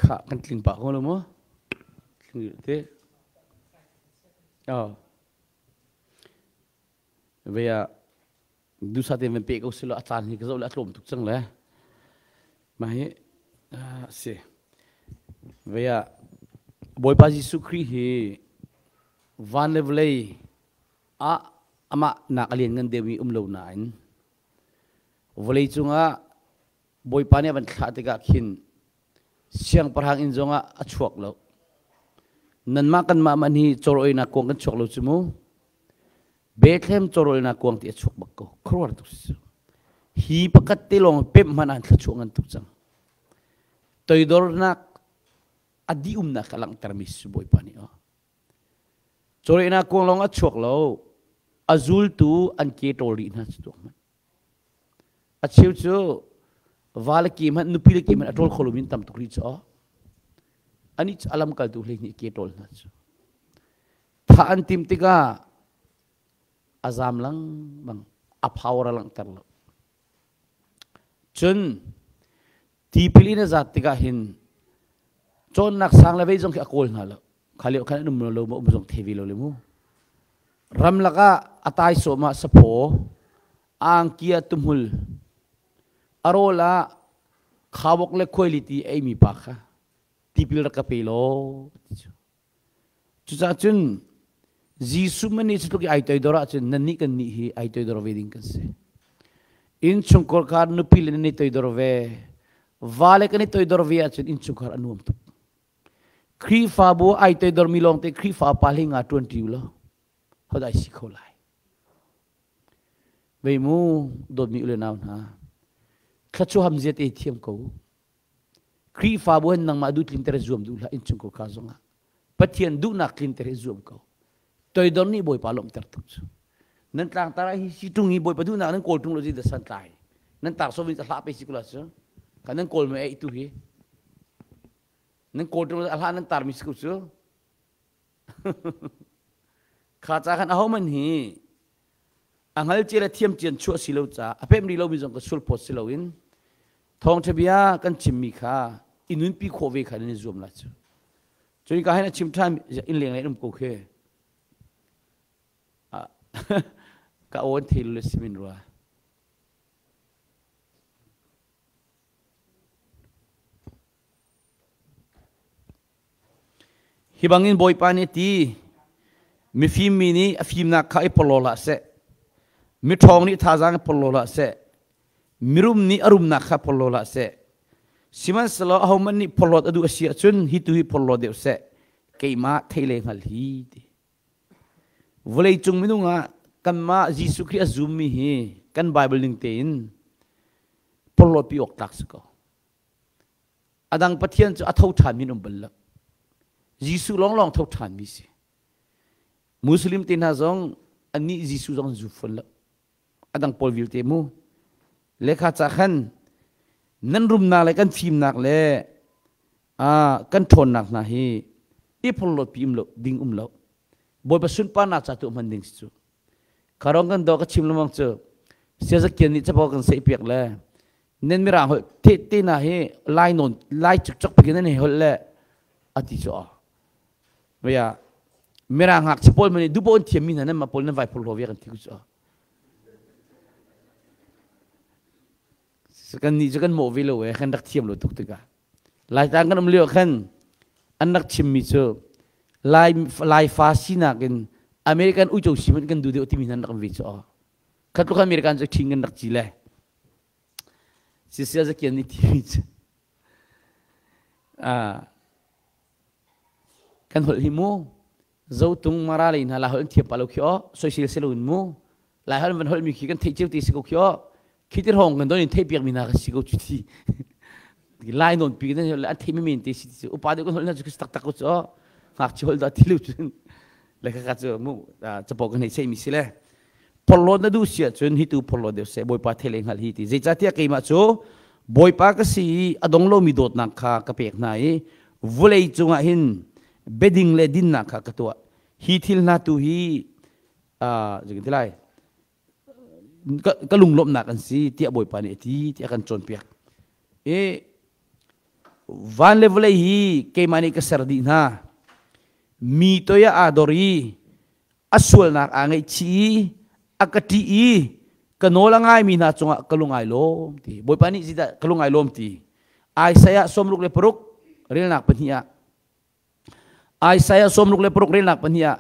Khah kan tling pah ko lo maw? Tling rih te. Oh. Vei ah dusa te van pe ko silo a caan hi ka zoh le a tlawm tuk cang le. Mah hi si. Vei ah Bawipa Jesuh Khrih hi van le vawlei ah amah nak a lian ngan deuhmi um lo nain vawlei cungah Bawipa nih a van thlah tikah khin siangpahrang inn zongah a chuak lo. Nanmah kanmah man hi cawrawinak kuang kan chuak lo cu mu. Bethlehem cawrawinak kuang ti a chuak bak ko. Khuaruahhar tuk si cu. Hi pakhat te lawng pemh hmanh ah thluachuah ngan tuk cang. Toidornak a dih-umnak a langhtermi si Bawipa nih aw. Cawrawinak kuang lawng a chuak lo. A zultu an ke ṭawl rih hna cu tuak hmanh. A cheu cu va le ke hmanh nupi le ke hmanh a ṭawl kho lomi an tam tuk rih cu aw. Anih cu a lamkaltu 12 ke ṭawl hna cu. Thah an timh tikah a zaam lengmang, a power a langhter lo. Cun tipil in a zat tikah hin cawnnak sang le vei zong khi a kawl hna lo. Kha lio khan an um lo ma um zong thei ve lo le mu. Ramlak ah a taisawm ah saphaw, angki ah tuhmul, a rawl ah khawok le khuailiti eimi pa kha tipil rak ka pe law ti cu. Cucaah cun Jesuh man nih cutluk i ai toidor ahcun nannih kan nih hi ai toidor ve ding kan si. Innchungkhar kha nupi le nan i toidor ve, vale kan i toidor ve ahcun innchungkhar a nuam tuk. Khrihfabu ai toidormi lawngte Khrihfa pa hlei nga ṭuan ṭi u law hodai si kho lai. Vei mu dawtmi u le nau hna, thluachuah ham zia te thiam ko. Khrihfabu hin nangmah duh tlinter zuam duh hlah innchungkhar ka zongah. Pathian duhnak tlinter hi zuam ko. Toidor nih Bawipa lawmhter tuk cu. Nan tlangtar ah hi si ṭung hi Bawipa duhnak nan kawl ṭung lo zi da san tlai. Nan tar so vin hlah pe si kula cu. Kan nan kawl me ei tu hi. Nan kawl ṭung a hlah nan tar mi si ko cu. Kha ca khan ahoman hi a hngal cia le thiam cian chuah si lo ca a pem rih lomi zong ka sulpawt si loin thawngṭha bia kan chimmi kha i nunpi khawh ve kha nan i zuam la cu. Cun ka hin a chim ṭhan inn leng le um ko khi. Ka aw an thei le simin rua. Hi bangin Bawipa nih a ti, mifim mi nih a fimnak kha i porhlaw hlah seh, miṭhawng nih thazaang i porhlaw hlah seh, mirum nih a rumnak kha porhlaw hlah seh. Sihmanhsehlaw ahohmanh nih porhlawt a duh a si ahcun hi tu hi porhlaw deuh seh, keimah thei le hngal hi ti. Vawleicung minung ah kanmah Jesuh Khrih a zummi hi kan Bible ning tein porhlawtpi awk tlak si ko. A dang Pathian cu a tho ṭhanmi an um bal lo. Jesuh lawnglawng tho ṭhanmi si. Muslim te hna zong annih Jesuh zong an zum fawn lo. A dang pawl vialte mu. Lekha ca khan nan rumnak le kan fimnak le kan ṭhawnnak hna hi i phorhlawtpi um lo ding um lo. Bawipa sunparnak ca tu hman ding si cu. Kharong kan do ka chim lengmang cu siazakian nih capo kan seih piak le nen mirang holh te te na hi lai non lai cukcok pikin an holh le ati cu a vaya mirang ngakchia pawl mani dubo an thiam mi hna nan ma pawl nan vai phur lo ve kan ti ku cu kan nih cu kan mawh ve lo e kan rak thiam lo tuk tikah Laitlang kan um lio khan an rak chimmi cu Lai Laifa sinak in American uico si hmanh kan duh deuh timi hna an rak um ve cu khat tluk American cu ṭhing kan rak ci le Sisia zakian nih timi cu kan holh hi mu Zotung Mara lei hna la holh an thiam pa lo khi aw soisel si loin mu lai holh van holh mi khi kan theih cio ti si ko khi aw khi ti hrawng kan don in theih piak mi hna ka si ko cu ti lai non pi kan an theih mi men te si ti upa deuh kan holh hna cu tak tak ko cu aw ngakchia holh dah ti lu cun le ka ka cu mu capo kan hei sei mi si le Phorhlawt na duh si ahcun hi tu phorhlawt deuh seh Bawipa thei le hngalh hi ti. Zeicahtiah keimah cu Bawipa ka si i a dong lomi dawtnak kha ka pek hna i vawlei cungah hin biading le dinnak kha ka tuah. Hi thil hna tu hi zeitin ti lai ka lunglawmhnak an si tiah Bawipa nih a ti tiah a kan cawnpiak. I Van le vawlei hi keimah nih ka ser dih hna. Mi toi ah aa dor i a sualnak aa ngaihchih i a ka ṭih i ka nawl a ngaimi hna cungah ka lung ai lawm ti. Bawipa nih zeidah ka lung ai lawm ti. Isaiah 66 relnak pahnih ah Isaiah 66 relnak pahnih ah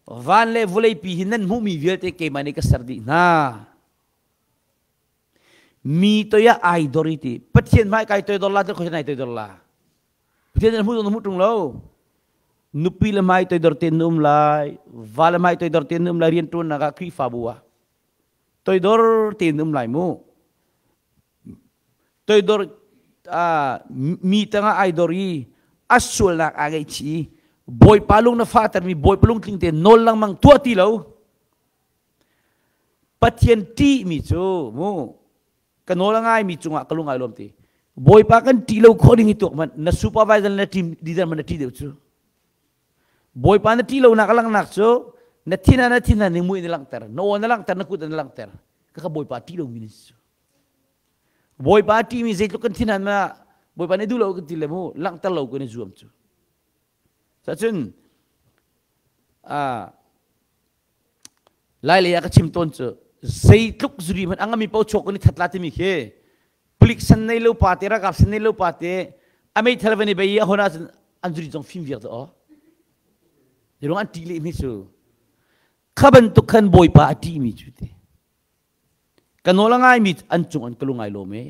van le vawlei pi hi nan hmuhmi vialte keimah nih ka ser dih hna. Mi toi ah ai dor i ti. Pathian hmai kai toidor la ti khoi nai toidor la. Pathian nih hmu hmu ṭung lo. Nupi le hmai toidor tein na um lai, va le hmai toidor tein na um lai rian ṭuannak ah Khrihfabu ah. Toidor tein na um lai mu. Toidor mi tangah ai dor i a sualnak aa ngaihchih i Bawipa lung na fahtermi Bawipa lungtling tein nawl lengmang tuah ti lo. Pathian ṭihmi cu mu ka nawl a ngaimi cungah ka lung ai lawm ti. Bawipa kan ṭih lo khawh ding hi tuak hmanh na supervisor na team leader hmanh na ṭih deuh cu. Bawipa na ṭih lonak a langhnak cu na thin ah na thin ah ning mui na langhter, na aw na langhter, na kut na langhter. Kaka Bawipa ṭih lomi na si cu. Bawipa ṭihmi zeitluk kan thin han ma Bawipa nih duh lo kan ti le mu langhter lo kan i zuam cu. Cacun Lailei ah ka chim tawn cu zeitluk zuri hmanh a ngami paoh chuak kan i that la timi khi palik san nei lo pa te ralkap san nei lo pa te a meithal van i bei i a hon ahcun an zuri zong fim viar aw ruang an ṭih leh mi cu kha bantuk khan bawipa a ṭih mi cu ti ka nawl a ngai mi an cung an ka lungai lawm e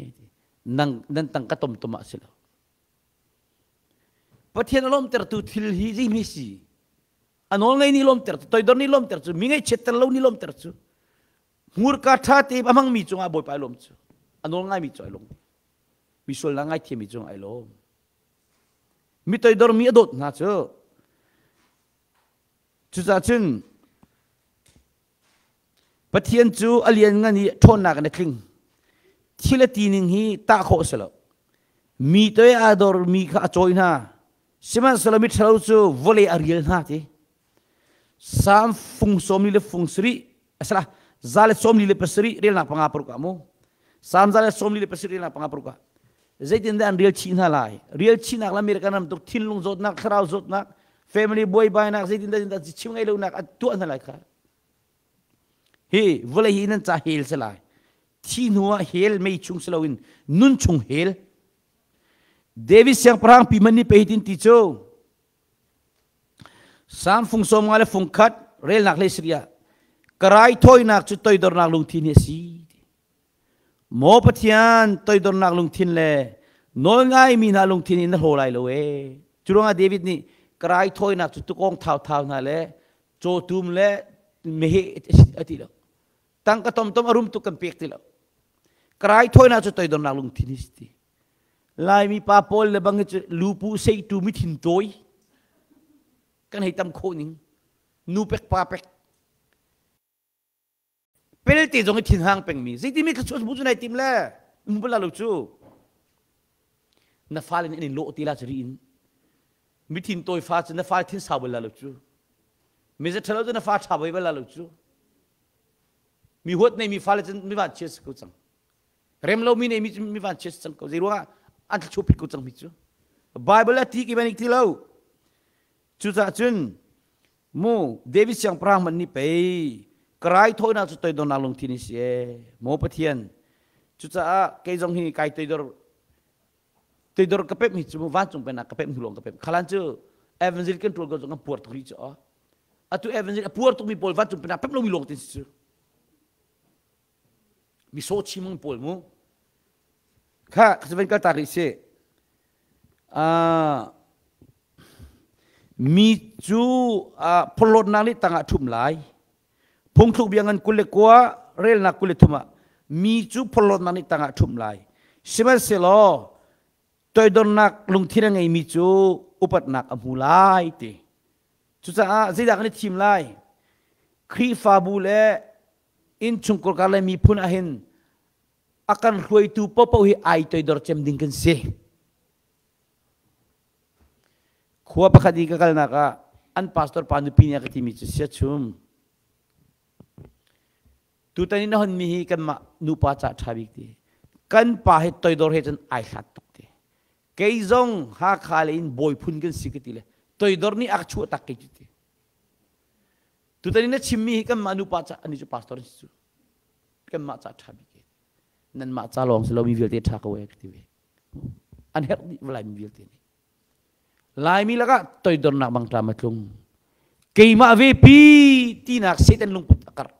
nang nan tang ka tom tom ah si lo Pathian a lawmtertu thil hi zei hme si A nawl ngei nih lawmter cu, toidor nih lawmter cu, mi ngaihchiatter lo nih lawmter cu, hmurka ṭha te a hmangmi cungah Bawipa ai lawm cu, a nawl ngaimi cu ai lawm. Mi sualnak ngaithiammi cungah ai lawm. Mi toidor mi a dawt hna cu. Cucaah cun Pathian cu a lianngan i ṭhawnnak in a tling. Thil a ti ning hi tah khawh a si lo. Mi toi aa dormi kha a cawi hna. Sihmanhsehlaw miṭhalo cu vawlei a rial hna ti. Salm fung sawmli le fung sarih, asala, 147 relnak panga paruk ah mu. Salm 147 relnak panga paruk ah. Zeitindah an rial chih hna lai? Rial chihnak le American ram tuk thinlung zawtnak, thlarau zawtnak, family buaibainak, zeitindah chim ngei lonak a tuah hna lai kha. Hi vawlei hi nan ca hel si lai. Thi hnu ah hel mei chung si loin nun chung hel. David siangpahrang pi man nih pei tin ti cu Sam fung sawm nga le fung khat relnak hlei siria ka raithawinak cu toidornak lungthin hi a si. Maw Pathian toidornak lungthin le nawlngaimi hna lungthin in na hlaw lai lo ee. Cu ruangah David nih ka raithawinak cu tukawng thauthau hna le cawtum le meheh a ti lo. Tangka tomtom a rum tuk kan pek ti lo. Ka raithawinak cu toidornak lungthin hi si ti. Laimi pa pawl le bang hi cu lupu seitu mithin tawi kan hei tam khawh ning nu pek pa pek Pelte zong i thinhang pengmi zeitimi ka chuah bu cu nai tim le um bala lo cu na fale nih an in lawh ti la cu ri in mithin tawi fa cu na fale thin sau bal la lo cu mi za ṭhalo cu na fa ṭha bal la lo cu mi huat nei mi fale cu mi van chia si ko cang rem lo mi nei mi cu mi van chia si cang ko zei ruangah an thla pit ko cang mi cu Bible a ti ki banik ti lo cucaah cun Mu David siangpahrang hmanh nih pei ka raithawinak cu toidornak lungthin hi si ee maw Pathian cucaah kei zong hi kai toidor toidor ka pemh hi cu vancung pennak ka pemh hnu lawng ka pemh khalan cu evangel kan ṭuan ko cu kan puar tuk rih cu atu evangel a puar tukmi pawl vancung pennak pemh lomi lawng tin si cu mi saw chimang pawl mu kha ka van kal tak rih si mi cu phorhlawtnak nih tangah ṭhum lai phungthluk bia ngan 29 relnak 23 ah mi cu phorhlawtnak nih tangah ṭhum lai sihmanhsehlaw toidornak lungthin a ngeimi cu upatnak a hmu lai ti cucaah zeidah kan i thim lai Khrihfabu le innchungkhar kar le miphun ah hin a kan hruaitu paohpaoh hi ai toidor cem ding kan si. Khua pakhat i ka kalnak ah an pastor pa nupi nih a ka timi cu sia chum. Tutan i na honmi hi kanmah nupa ca ṭha bik ti. Kan pa hi toidor he cun ai hlat tuk ti. Kei zong Hakha le in bawi phun kan si ka ti le toidor nih a ka chuah tak kei cu ti. Tutan in na chimmi hi kanmah nupa ca ani cu pastor an si cu. Kanmah ca ṭha bik e. Nanmah ca lawng si lo mi vialte ṭha ko e ka ti ve. An herh dih vawlei mi vialte nih. Laimi lakah toidornak bangṭam a tlung. Keimah ve pi tinak Satan lungput a karh.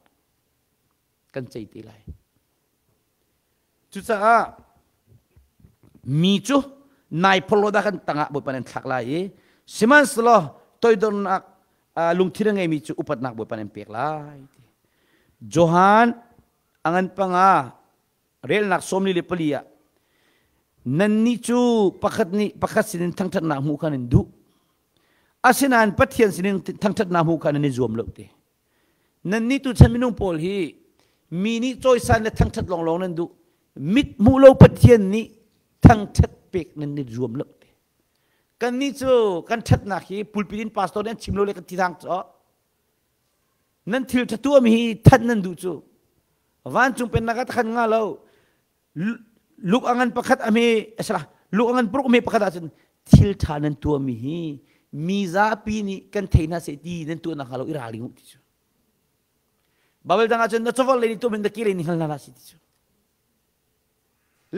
Kan cei te lai. Cucaah mi cu nai phorhlaw dah kan tangah Bawipa nan thlak lai i sihmanhsehlaw toidornak lungthin a ngeimi cu upatnak Bawipa nan pek lai. Johan a ngan panga relnak 44 ah nannih cu pakhat nih pakhat sinin thangṭhatnak hmuh kha nan duh. Asinain Pathian sinin thangṭhatnak hmuh kha nan i zuam lo te. Nannih tuchan minung pawl hi mi nih cawisan le thangṭhat lawnglawng nan duh. Mit hmuh lo Pathian nih thangṭhat pek nan i zuam lo te. Kannih cu kan ṭhatnak hi pulpit in pastor nih an chim lo le kan ti thang cu. Nan thil ṭha tuahmi hi thanh nan duh cu. Vancung pennak ah khan nga lo. Luk a ngan pakhat a hme asala luk a ngan paruk a hme pakhat ahcun thil ṭha nan tuahmi hi mi zapi nih kan thei hna seh ti nan tuah nakhnga lo i ralring u ti cu. Bible dang ahcun na chawval lei nih tuah men na ke lei nih hngal hna hlah si ti cu.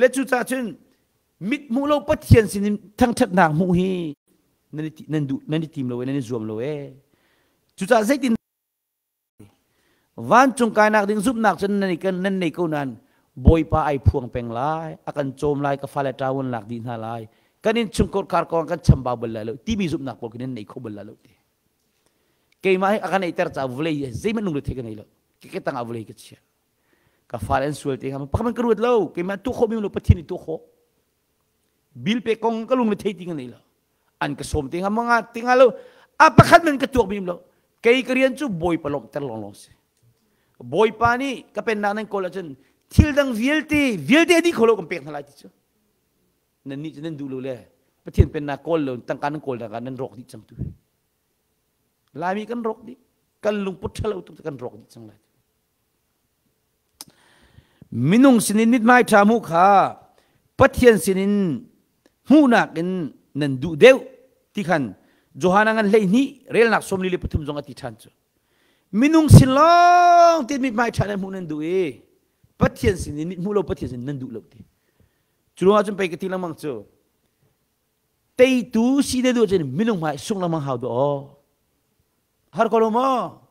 Le cucaah cun mit hmuh lo Pathian sinin thangṭhatnak hmuh hi nan i nan duh nan i tim lo e nan i zuam lo e. Cucaah zeitin Vancung kainak ding zumhnak cun nan kan nan nei ko nain Bawipa ai phuang peng lai, a kan cawm lai, ka fale ṭawun lak dih hna lai, kan innchungkhar kar kong kan chambau bal lai lo timi zumhnak pawl khi nan nei kho bal lai lo ti. Keimah hi a kan eiter caah vawlei zeihmanh lungre thei ka nei lo. Ke tang ah vawlei ka chia. Ka fale an sual te kha pakhat ka ruat lo. Keimah tuah khawh mi lo Pathian nih tuah khawh. Bil pe kong ka lung le thei ti ka nei lo. An ka sawm te nga nga te nga lo. A pakhat man ka tuak mi lo. Kei ka rian cu Bawipa lawmhter lawnglawng si. Bawipa nih ka pennak nan kawl ahcun thil dang vialte vialte dih kho lo kan pek hna lai ti cu. Nan nih cu nan duh lo le Pathian pennak kawl lo tangka nan kawl tangka nan rawk dih cang tu. Laimi kan rawk dih. Kan lungput ṭhalo tuk kan rawk dih cang lai. Minung sinin mithmai ṭha hmuh kha Pathian sinin hmuhnak in nan duh deuh ti khan Johan a ngan 12 relnak 43 zong a ti ṭhan cu. Minung sin lawng te mithmai ṭha nan hmuh nan duh i Pathian sinin mit hmuh lo Pathian sin nan duh lo ti. Cu ruangah cun pei ka ti lengmang cu teitu si na duh cun minung hmai sung lengmang hau duh aw. Har ko lo maw?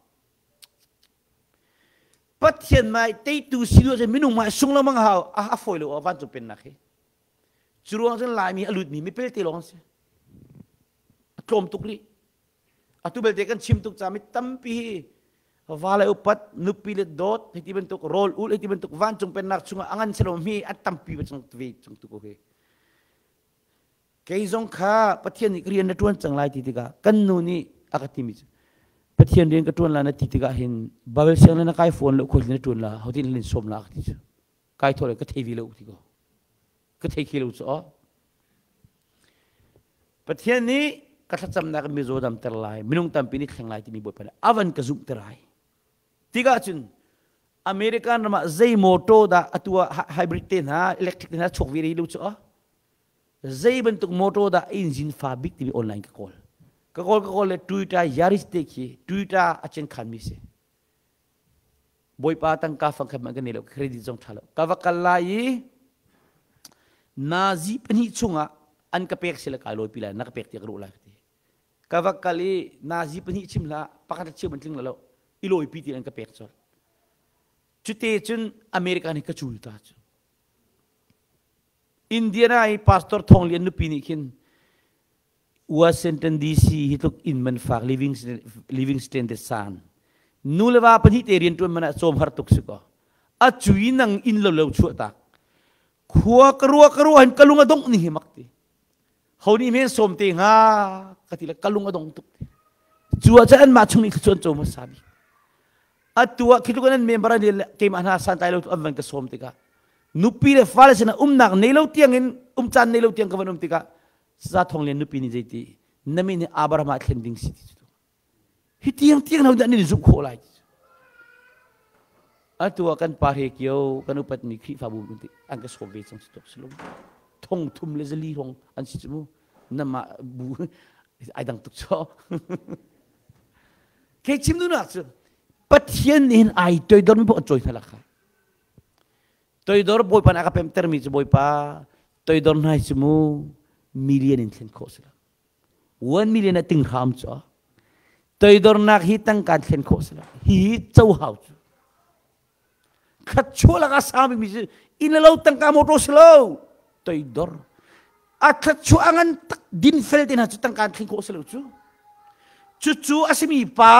Pathian mai teitu si duh cun minung mai sung lengmang hau a fawi lo vancung pennak hi. Cu ruang cun Laimi a lutmi mi pelte lawng an si. A tlawm tuk rih. Atu belte kan chim tuk ca mi tampi hi va le upat nupi le dawt hiti bantuk rawl ul hiti bantuk vancung pennak chungah a ngan selo mi a tampi ve cang ve cang tu ko hi. Kei zong kha Pathian nih ka rian na ṭuan cang lai ti tikah kan nu nih a ka timi cu Pathian rian ka ṭuan la na ti tikah hin Bible sianginn na kai fawn lo khual na ṭuan la hotin lin sawm la ka ti cu kai thawh le ka thei ve lo ti ko ka thei khi lo cu aw Pathian nih ka thlacamnak in mizaw damter lai minung tampi nih thleng lai timi Bawipa nih avan ka zumhter ai tikah cun American ram ah zei motor dah atu ah hybrid te hna electric te hna chuak ve rih lo cu aw Zei bantuk motor dah engine fa bik timi online ka kawl. Ka kawl ka kawl le Toyota Yaris te khi Toyota a chen khan mi si. Bawipa tangka fang khat man ka nei lo credit zong tha lo. Ka va kal lai i nazi pahnih chungah an ka pek sila kai lawi pi lai na ka pek tiah ka ruh lai ka ti. Ka va kal i nazi pahnih chim hlah pakhat le cheu man tling lo i lawi pi ti an ka pek col. Cute cun America nih ka cul ta cu. Indiana i Pastor Thawng Lian nupi nih khin Washington DC hi tluk inn man fak living living standard san nu le va pahnih te rian ṭuan man ah cawm har tuk si ko a cui nang inn lo lo chuah tak khua ka rua ka rua hin ka lung a dongh ni hi mak ti ho nih men sawm te hnga ka ti le ka lung a dong tuk ti cu ah cun anmah chung nih cun cawm hmasa bik atu ah khi tluk an member an le keimah hna santlai lo an van ka sawm tikah nupi le fale sinah umnak nei lo tiang in um caan nei lo tiang ka van um tikah Sa Thong Lian nupi nih zeiti na min hi Abraham ah thlen ding si ti cu hi tiang tiang ho dah nan zumh khawh lai ti cu atu ah kan pa he kio kan upatmi Khrihfabu an ka sawm ve cang si tuk silum. 304 hrawng an si cu mu. Namah bu ai dang tuk cho. Kei chim duhnak cu Pathian nih hin ai toidor mi poh an cawi hna la kha. Toidor Bawipa nih a ka pemtermi cu Bawipa toidor hna hi cu mu million in thlen khawh si lo. 1 million a ting hram cu toidornak hi tangka in thlen khawh si lo. Hihi co hau cu. Khat chuah lak a sang bikmi cu inn le lo tangka motor si lo. Toidor. A thluachuah a ngan tak din fel te hna cu tangka in thlen khawh si lo cu. Cucu a simi pa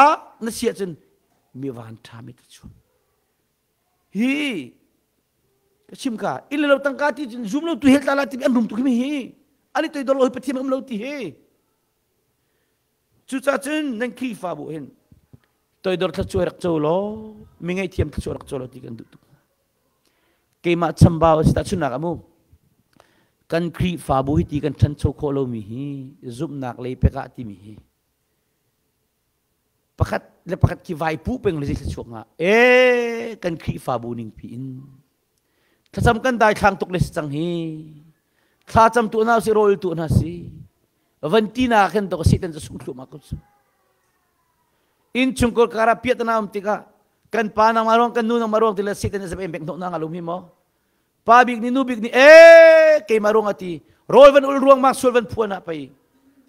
na si ahcun mi van ṭha mi ta chuah. Hi ka chim ka inn le lo tangka ti cun zum lo tu hel tla la ti an rum tuk mi hi an i toidor lo hi Pathian um lo ti hi. Cucaah cun nan Khrihfabu hin toidor thluachuah rak co law mi ngaihthiam thluachuah rak co law ti kan duh tuk. Keimah chambau a si tahchunhnak ah mu kan Khrihfabu hi ti kan ṭhancho khawh lomi hi zumhnak lei pek ah timi hi pakhat le pakhat khi vai pu peng le zei thluachuak hnga e kan Khrihfabu ning pi in thlacam kan daithlang tuk le si cang hi thlacam tu hna si rawl tu hna si van ti na khin to si tan cu sung thluahmah ko cu innchungkhar kar ah piahtana um tikah kan pa nangmah ruang kan nu nangmah ruang ti le Satan nih em bek hnawh na nga lum hi maw pa bik nih nu bik nih e keimah ruang ati rawl van ul ruang mak sual van phuan ah pei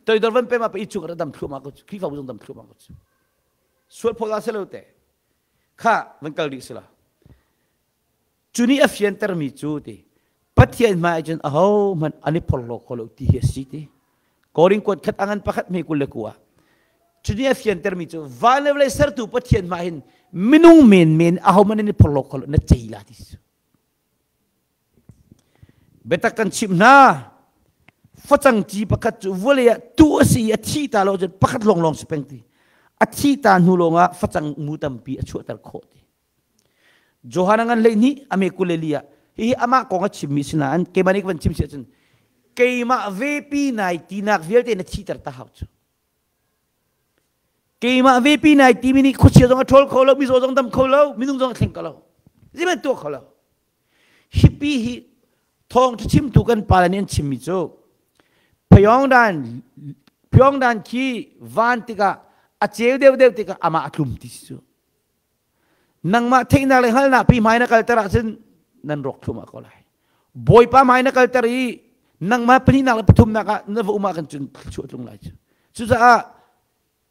toidor van pem ah pei chung dam thluahmah ko Khrihfabu zong dam thluahmah ko sual phaw la selo te kha van kal rih sila cu nih a fiantermi cu ti Pathian hmai cun aho hmanh an i phorhlaw kho lo ti hi a si ti. Korin kuat khat angan pakhat hme 21. Cu nih a fiantermi cu van le vawlei sertu Pathian hmai hin minung menmen aho hmanh an i phorhlaw kho lo na cei la ti si. Biatak kan chimh hna facang ci pakhat cu vawlei ah tu a si i a thi ta lo cun pakhat lawnglawng si peng ti. A thi ta hnu lawngah facang mu tampi a chuahter khawh ti. Johan a ngan 12 a me 22 ah hihi amah kong a chimmi si nain keimah nih ka van chim si ahcun keimah vepi nai tinak vialte na thihter ta hau cu. Keimah vepi nai timi nih khuachia zong a ṭhawl kho lo, mizaw zong dam kho lo, minung zong a thleng kho lo. Zeihmanh tuah kho lo. Hipi hi thawngṭha chimtu kan pale nih an chimmi cu Pyongdan Pyongdan khi van tikah a ceu deuhdeuh tikah amah a tlum ti si cu. Nangmah theihnak le hngalhnak pi hmai na kalter ahcun nan rawk thluahmah ko lai. Bawipa hmai na kalter i nangmah pahnihnak le pathumnak ah na va um ah kan cun thluachuah tlung lai cu. Cucaah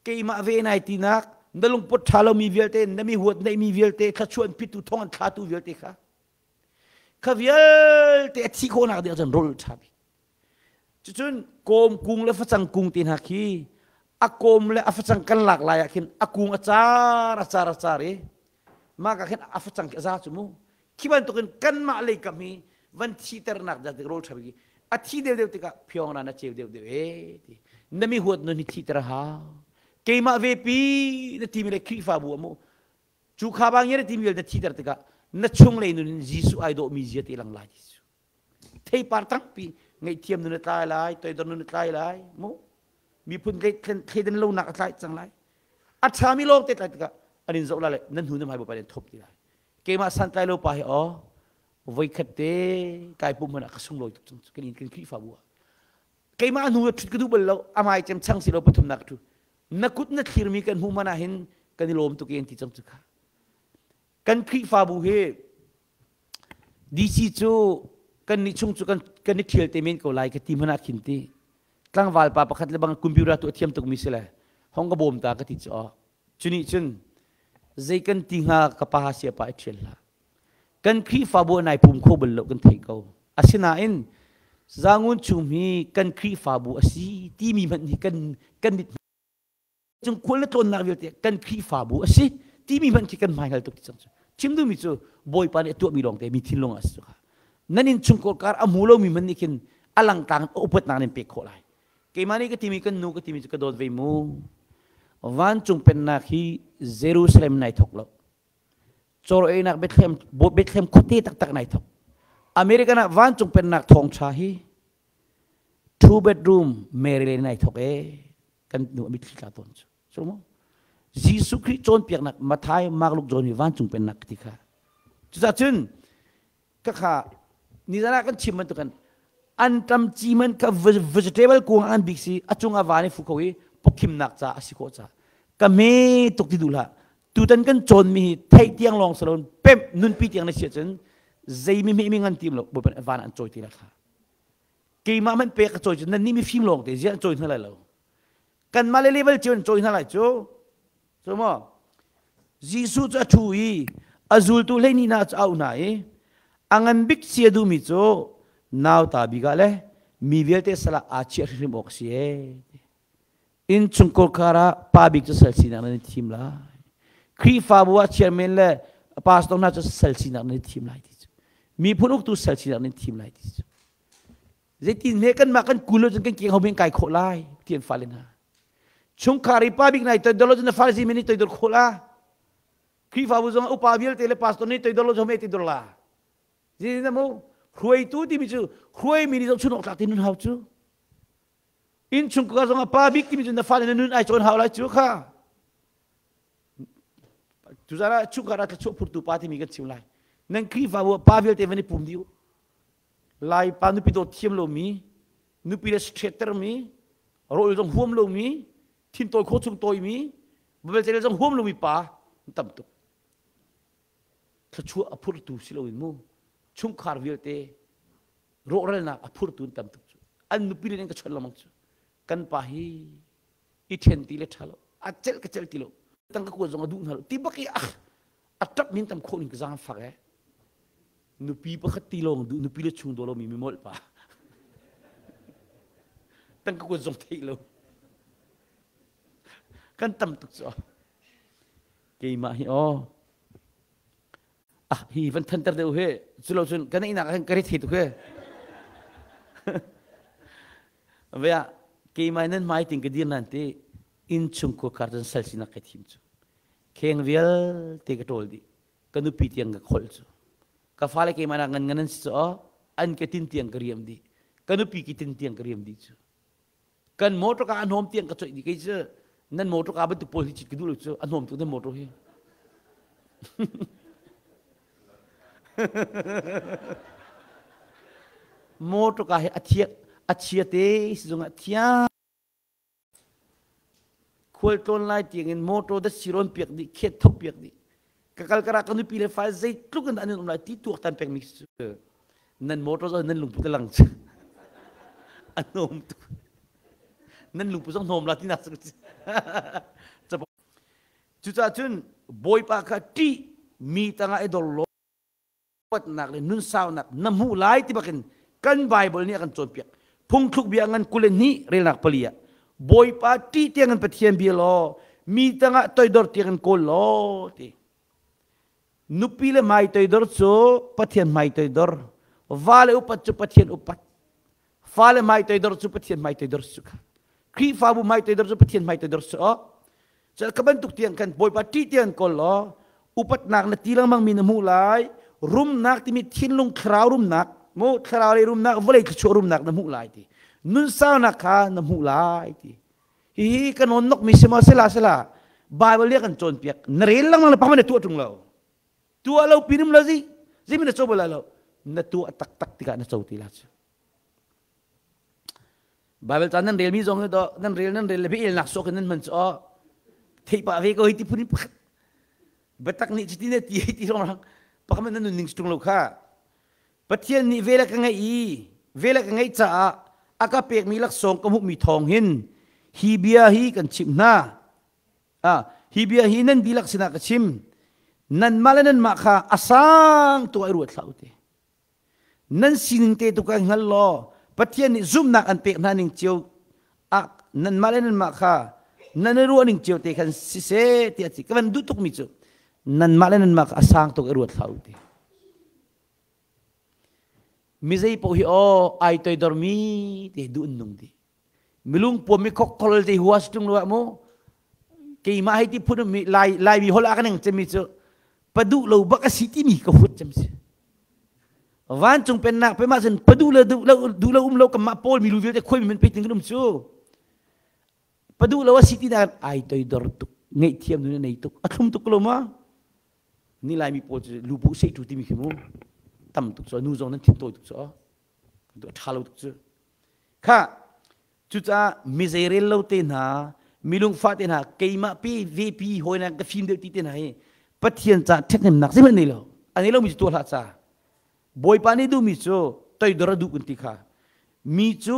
keimah ve nai tinak na lungput ṭha lomi vialte na mi huat neihmi vialte thluachuah an pittu thong an thlatu vialte kha kha vialte a thi khawhnak ding ahcun rawl ṭha bik. Cucun kawm kung le facang kung te hna khi a kawm le a facang kan lak lai ah khin a kung a car a car a car i mah ka khin a facang khi a za cu mu. Khi bantukin kanmah lei kam hi van thiternak dah tik rawl ṭha bik a thi deuhdeuh tikah phiong ran a ceu deuhdeuh e ti. Na mi huat nun hi thiter a hau. Keimah vepi na timi le Khrihfabu a mu. Cu kha bang na timi na thiter tikah na chunglei nun in Jesuh ai dawhmi zia te lang lai ti cu. Theipar tampi ngaihthiam nun a tlai lai, toidor nun a tlai lai, mu miphun thleidan lonak a tlai cang lai. A ṭhami lawng te tlai tikah an in zoh lai le nan hnu nan hmai bawipa nih an thawp ti lai. Keimah santlai lo pa hi aw voikhat te kai pum hmanh ah ka sunglawi tuk cang kan in kan Khrihfabu ah. Keimah hnu ah ṭhut ka duh bal lo, a hmai cem chang si lo pathumnak ka ṭhu. Na kut na thlirmi kan hmuh hmanh ah hin kan i lawm tuk i an ti cang cu kha. Kan Khrihfabu hi DC cu kan nih chung cu kan kan i ṭhial te men ko lai ka ti hmanh ah khin ti. Tlangval pa pakhat le bang computer tu a thiam tukmi si le hong ka bawm ta ka ti cu aw. Cu nih cun zei kan ti hnga ka pa sia pa i ṭhial hlah. Kan Khrihfabu nai pum kho bal lo kan thei ko. Asinain Zangun chung hi kan Khrihfabu a si timi hmanh hi kan kan mit cung khual na tlawnnak vialte kan Khrihfabu a si timi hmanh khi kan hmaihngal tuk ti cang cu. Chim duhmi cu Bawipa nih a tuahmi lawngte mi thinlung ah a si cu kha. Nan innchungkhar kar a hmu lomi hmanh nih khin a langtlang upatnak nan pek khawh lai. Keimah nih ka timi kan nu ka timi cu ka dawt ve mu. Vancung pennak hi Jerusalem nai thok lo. Cawr einak Bethlehem Bethlehem khuate taktak nai thok. American ah vancung pennak thawngṭha hi two bedroom Maryland nai thok ee. Kan nu a mitthli tla tawn cu so mu Jesuh Khrih cawnpiaknak Matthai Mark Luke John hi vancung pennak ti kha cucah cun ka kha nizan ah kan chim bantukin Anṭam ci man kha vegetable kung an bik si a cung ah van i fu kho i pawkhimnak ca a si khawh ca. Ka me tuk ti duh hlah. Tutan kan cawnmi hi theih tiang lawng si loin pemh nunpi tiang na si ahcun zei mi hme mi ngan tim lo Bawipa nih van ah an cawi ti lai kha. Keimah hmanh pek ka cawi cu nan nih mifim lawng te ziah an cawi hna lai lo. Kanmah le level cio an cawi hna lai cu. Cu maw? Jesuh cu a ṭhu i a zultu 12 hna cu a auh hna i a ngan bik si a duhmi cu nauta bik ah le mi vialte sal ah aa chiah hrimhrim awk a si ee. Innchungkhar kar ah pa bik cu sal sinak nan i thim lai. Khrihfabu ah chairman le pastor hna cu sal sinak nan i thim lai ti cu. Miphun uktu sal sinak nan i thim lai ti cu. Zeitin hme kanmah kan kul lo cun kan keng ho men kai khawh lai ti an fale hna. Chungkhar i pa bik nai toidor lo cun na fale si men nih toidor khawh la. Khrihfabu zong upa vialte le pastor nih toidor lo cun me toidor la. Zeitin mu hruaitu timi cu hruaimi nih zohchun awk tlak ti nun hau cu. Innchungkhar zong ah pa bik timi cu na fale na nun ai cawn hau lai cu kha. Tuzaan ah chungkhar ah thluachuah phurtu pa timi kan chim lai. Nan Khrihfabu ah pa vialte van i pum dih u. Laipa nupi dawt thiam lomi, nupi le ṭhettermi, rawl zong huam lomi, thintawi khawh chung tawimi, babelte zong huam lomi pa an tam tuk. Thluachuah a phurtu si loin mu chungkhar vialte rawhralnak a phurtu an tam tuk cu. An nupi le an ka chawnh lengmang cu. Kan pa hi i ṭhen ti le ṭha lo, a celh ka celh ti lo, tangka kuat zong a duh hna lo. Ti bak i ah a ṭap min tam khawh ning ka zaang fak eh. Nupi pakhat ti lawng duh, nupi le chung daw lomi mimolh pa. Tangka kuat zong theih lo. Kan tam tuk cu. Keimah hi aw. Ah, hi van thanter deuh he. Culo cun kan ihnak ah ka ri thei tuk he. Vea keimah nan hmai ting ka dir nan ti inn chung khuakhar cun sal sinak ka thim cu. Kheng vialte ka ṭawl dih. Ka nupi tiang ka kholh cu. Ka fale keimah nak ngan ngan an si cu an ke tin tiang ka riam dih. Ka nupi ki tin tiang ka riam dih cu. Kan motor ka a hnawm tiang ka coih dih kei cu nan motor ka bantuk pawl hi cit ka duh lo cu a hnawm tuk nan motor hi. Motor ka hi a thiak a chia te si zongah thiang Khualtlawn lai tiangin motor datsi rawn piak dih, khet thok piak dih. Ka kal kara ka nupi le fa zeitluk in an um lai ti tuaktan pekmi cu nan motor zong nan lungput a lang cu. A hnawm tuk. Nan lungput zong hnawm la tinak cu. Cucaah cun Bawipa kha ṭih mi tangah i dor law upatnak le nunsaunak na hmuh lai ti bakin kan Bible nih a kan cawnpiak. Phungthluk bia ngan 22 relnak pali ah Bawipa ṭih tiang in Pathian bia law mi tangah toidor tiang in kawl law ti. Nupi le hmai toidor cu Pathian hmai toidor, va le upat cu Pathian upat, fale hmai toidor cu Pathian hmai toidor cu kha. Khrihfabu hmai toidor cu Pathian hmai toidor cu oh. Cal ka bantuk tiang khan Bawipa ṭih tiang kawl law upatnak na ti lengmang mi na hmuh lai rumnak timi thinlung thlarau rumnak mu thlarau lei rumnak vawlei thluachuah rumnak na hmuh lai ti nunsaunak kha na hmuh lai ti hihi ka nawn nok mi si maw sila sila Bible nih a kan cawnpiak na rel lengmang le pakhat na tuah ṭung lo tuah lo pinim lo zi zimi na co bal lai lo na tuah taktak tikah na co ti la cu Bible ca nan relmi zong hi do nan rel nan rel le biaelnak sawk in nan hman cu aw theih pah ve ko hi ti phun in pakhat biatak nih cuti ne ti ti rong rang pakhat nan nun ning tung lo kha Pathian nih vel a ka ngeih i vel a ka ngeih caah a ka pekmi laksawng ka hmuhmi thawng hin hi bia hi kan chimh hna ah hi bia hi nan dihlak sinah ka chim nanmah le nanmah kha a sang tu ai ruat hlah u ti Nan sining te tu ka hngal law Pathian nih zumhnak an pek hna ning cio ah nanmah le nanmah kha nan i ruah ning cio te khan siseh tiah a ti. Ka van duh tukmi cu nanmah le nanmah kha a sang tuk i ruat hlah u ti. Mi zei paoh hi aw ai toidormi te duh an nung dih. Milung puam mi khokkol te hua si tung lo ah mu keimah hei ti phun mi lai laimi holh ah ka neng cemmi cu paduh lo bak a si timi ka huat cem si vancung pennak pe mah cun paduh le duh lo duh lo um lo kamah paul mi lu vialte khoi mi man pe ting kan um cu paduh lo a si ti nak ai toidor tuk ngaihthiam nun a nei tuk a thlum tuk lo ma ni laimi pawl cu lubu sei tu timi khi mu tam tuk cu nu zong nan thin tawi tuk cu. Ṭha lo tuk cu. Kha cucaah mi zeirel lo te hna, mi lungfah te hna, keimah pe ve pi hawi na ka fim deuh ti te hna hi Pathian ca ṭhathnemnak zeihmanh nei lo. A nei lomi cu tuah hlah ca. Bawipa nih duhmi cu toidor a duh kan ti kha. Mi cu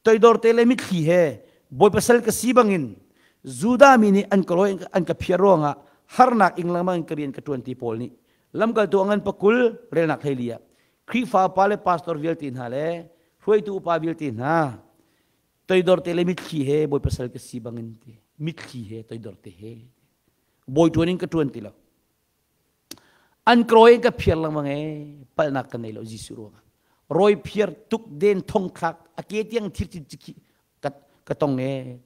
toidor te le mitthli he Bawipa sal ka si bangin Judah mi nih an ka rawi an ka phiar ruangah harnak ing lengmang in ka rian ka ṭuan ti Paul nih lamkaltu a ngan pakul relnak hleili ah Khrihfa upa le pastor vialte hna le hruaitu upa vialte hna toidor te le mitthli he Bawipa sal ka si bangin ti mitthli he toidor te he bawi ṭuan in ka ṭuan ti lo an ka rawi ka phiar lengmang e palhnak ka nei lo Jesuh ruangah rawi phiar tuk den thong thlak a ke tiang thir cin cikhi ka ka tong e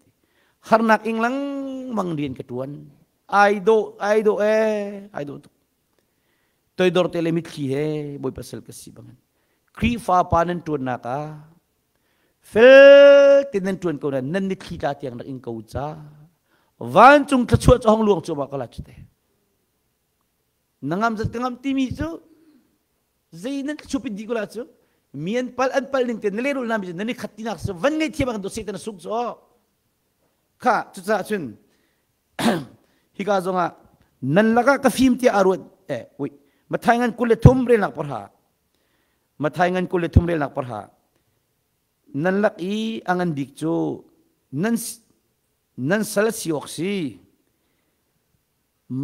harnak ing lengmang rian ka ṭuan ai do ai do e ai do tuk toidor te le mitthli he Bawipa sal ka si bangin Khrihfa pa nan ṭuannak ah fel te nan ṭuan ko na nan mitthli tla tiang rak in ko ca vancung thluachuah cu hong luang cuahmah ko la cu te na ngam zat ka ngam timi cu zei nan chupit dih ko la cu mi an pal an pal ning te na lehrul na mi nan i khat tinak cu van ngei thiam ah kan Satan a sung cu kha cucaah cun hika zongah nan lakah ka fim tiah a ruat eh ui Mathai ngan 23 relnak parha Mathai ngan 23 relnak parha nan lak i a ngan bik cu nan nan sal si awk si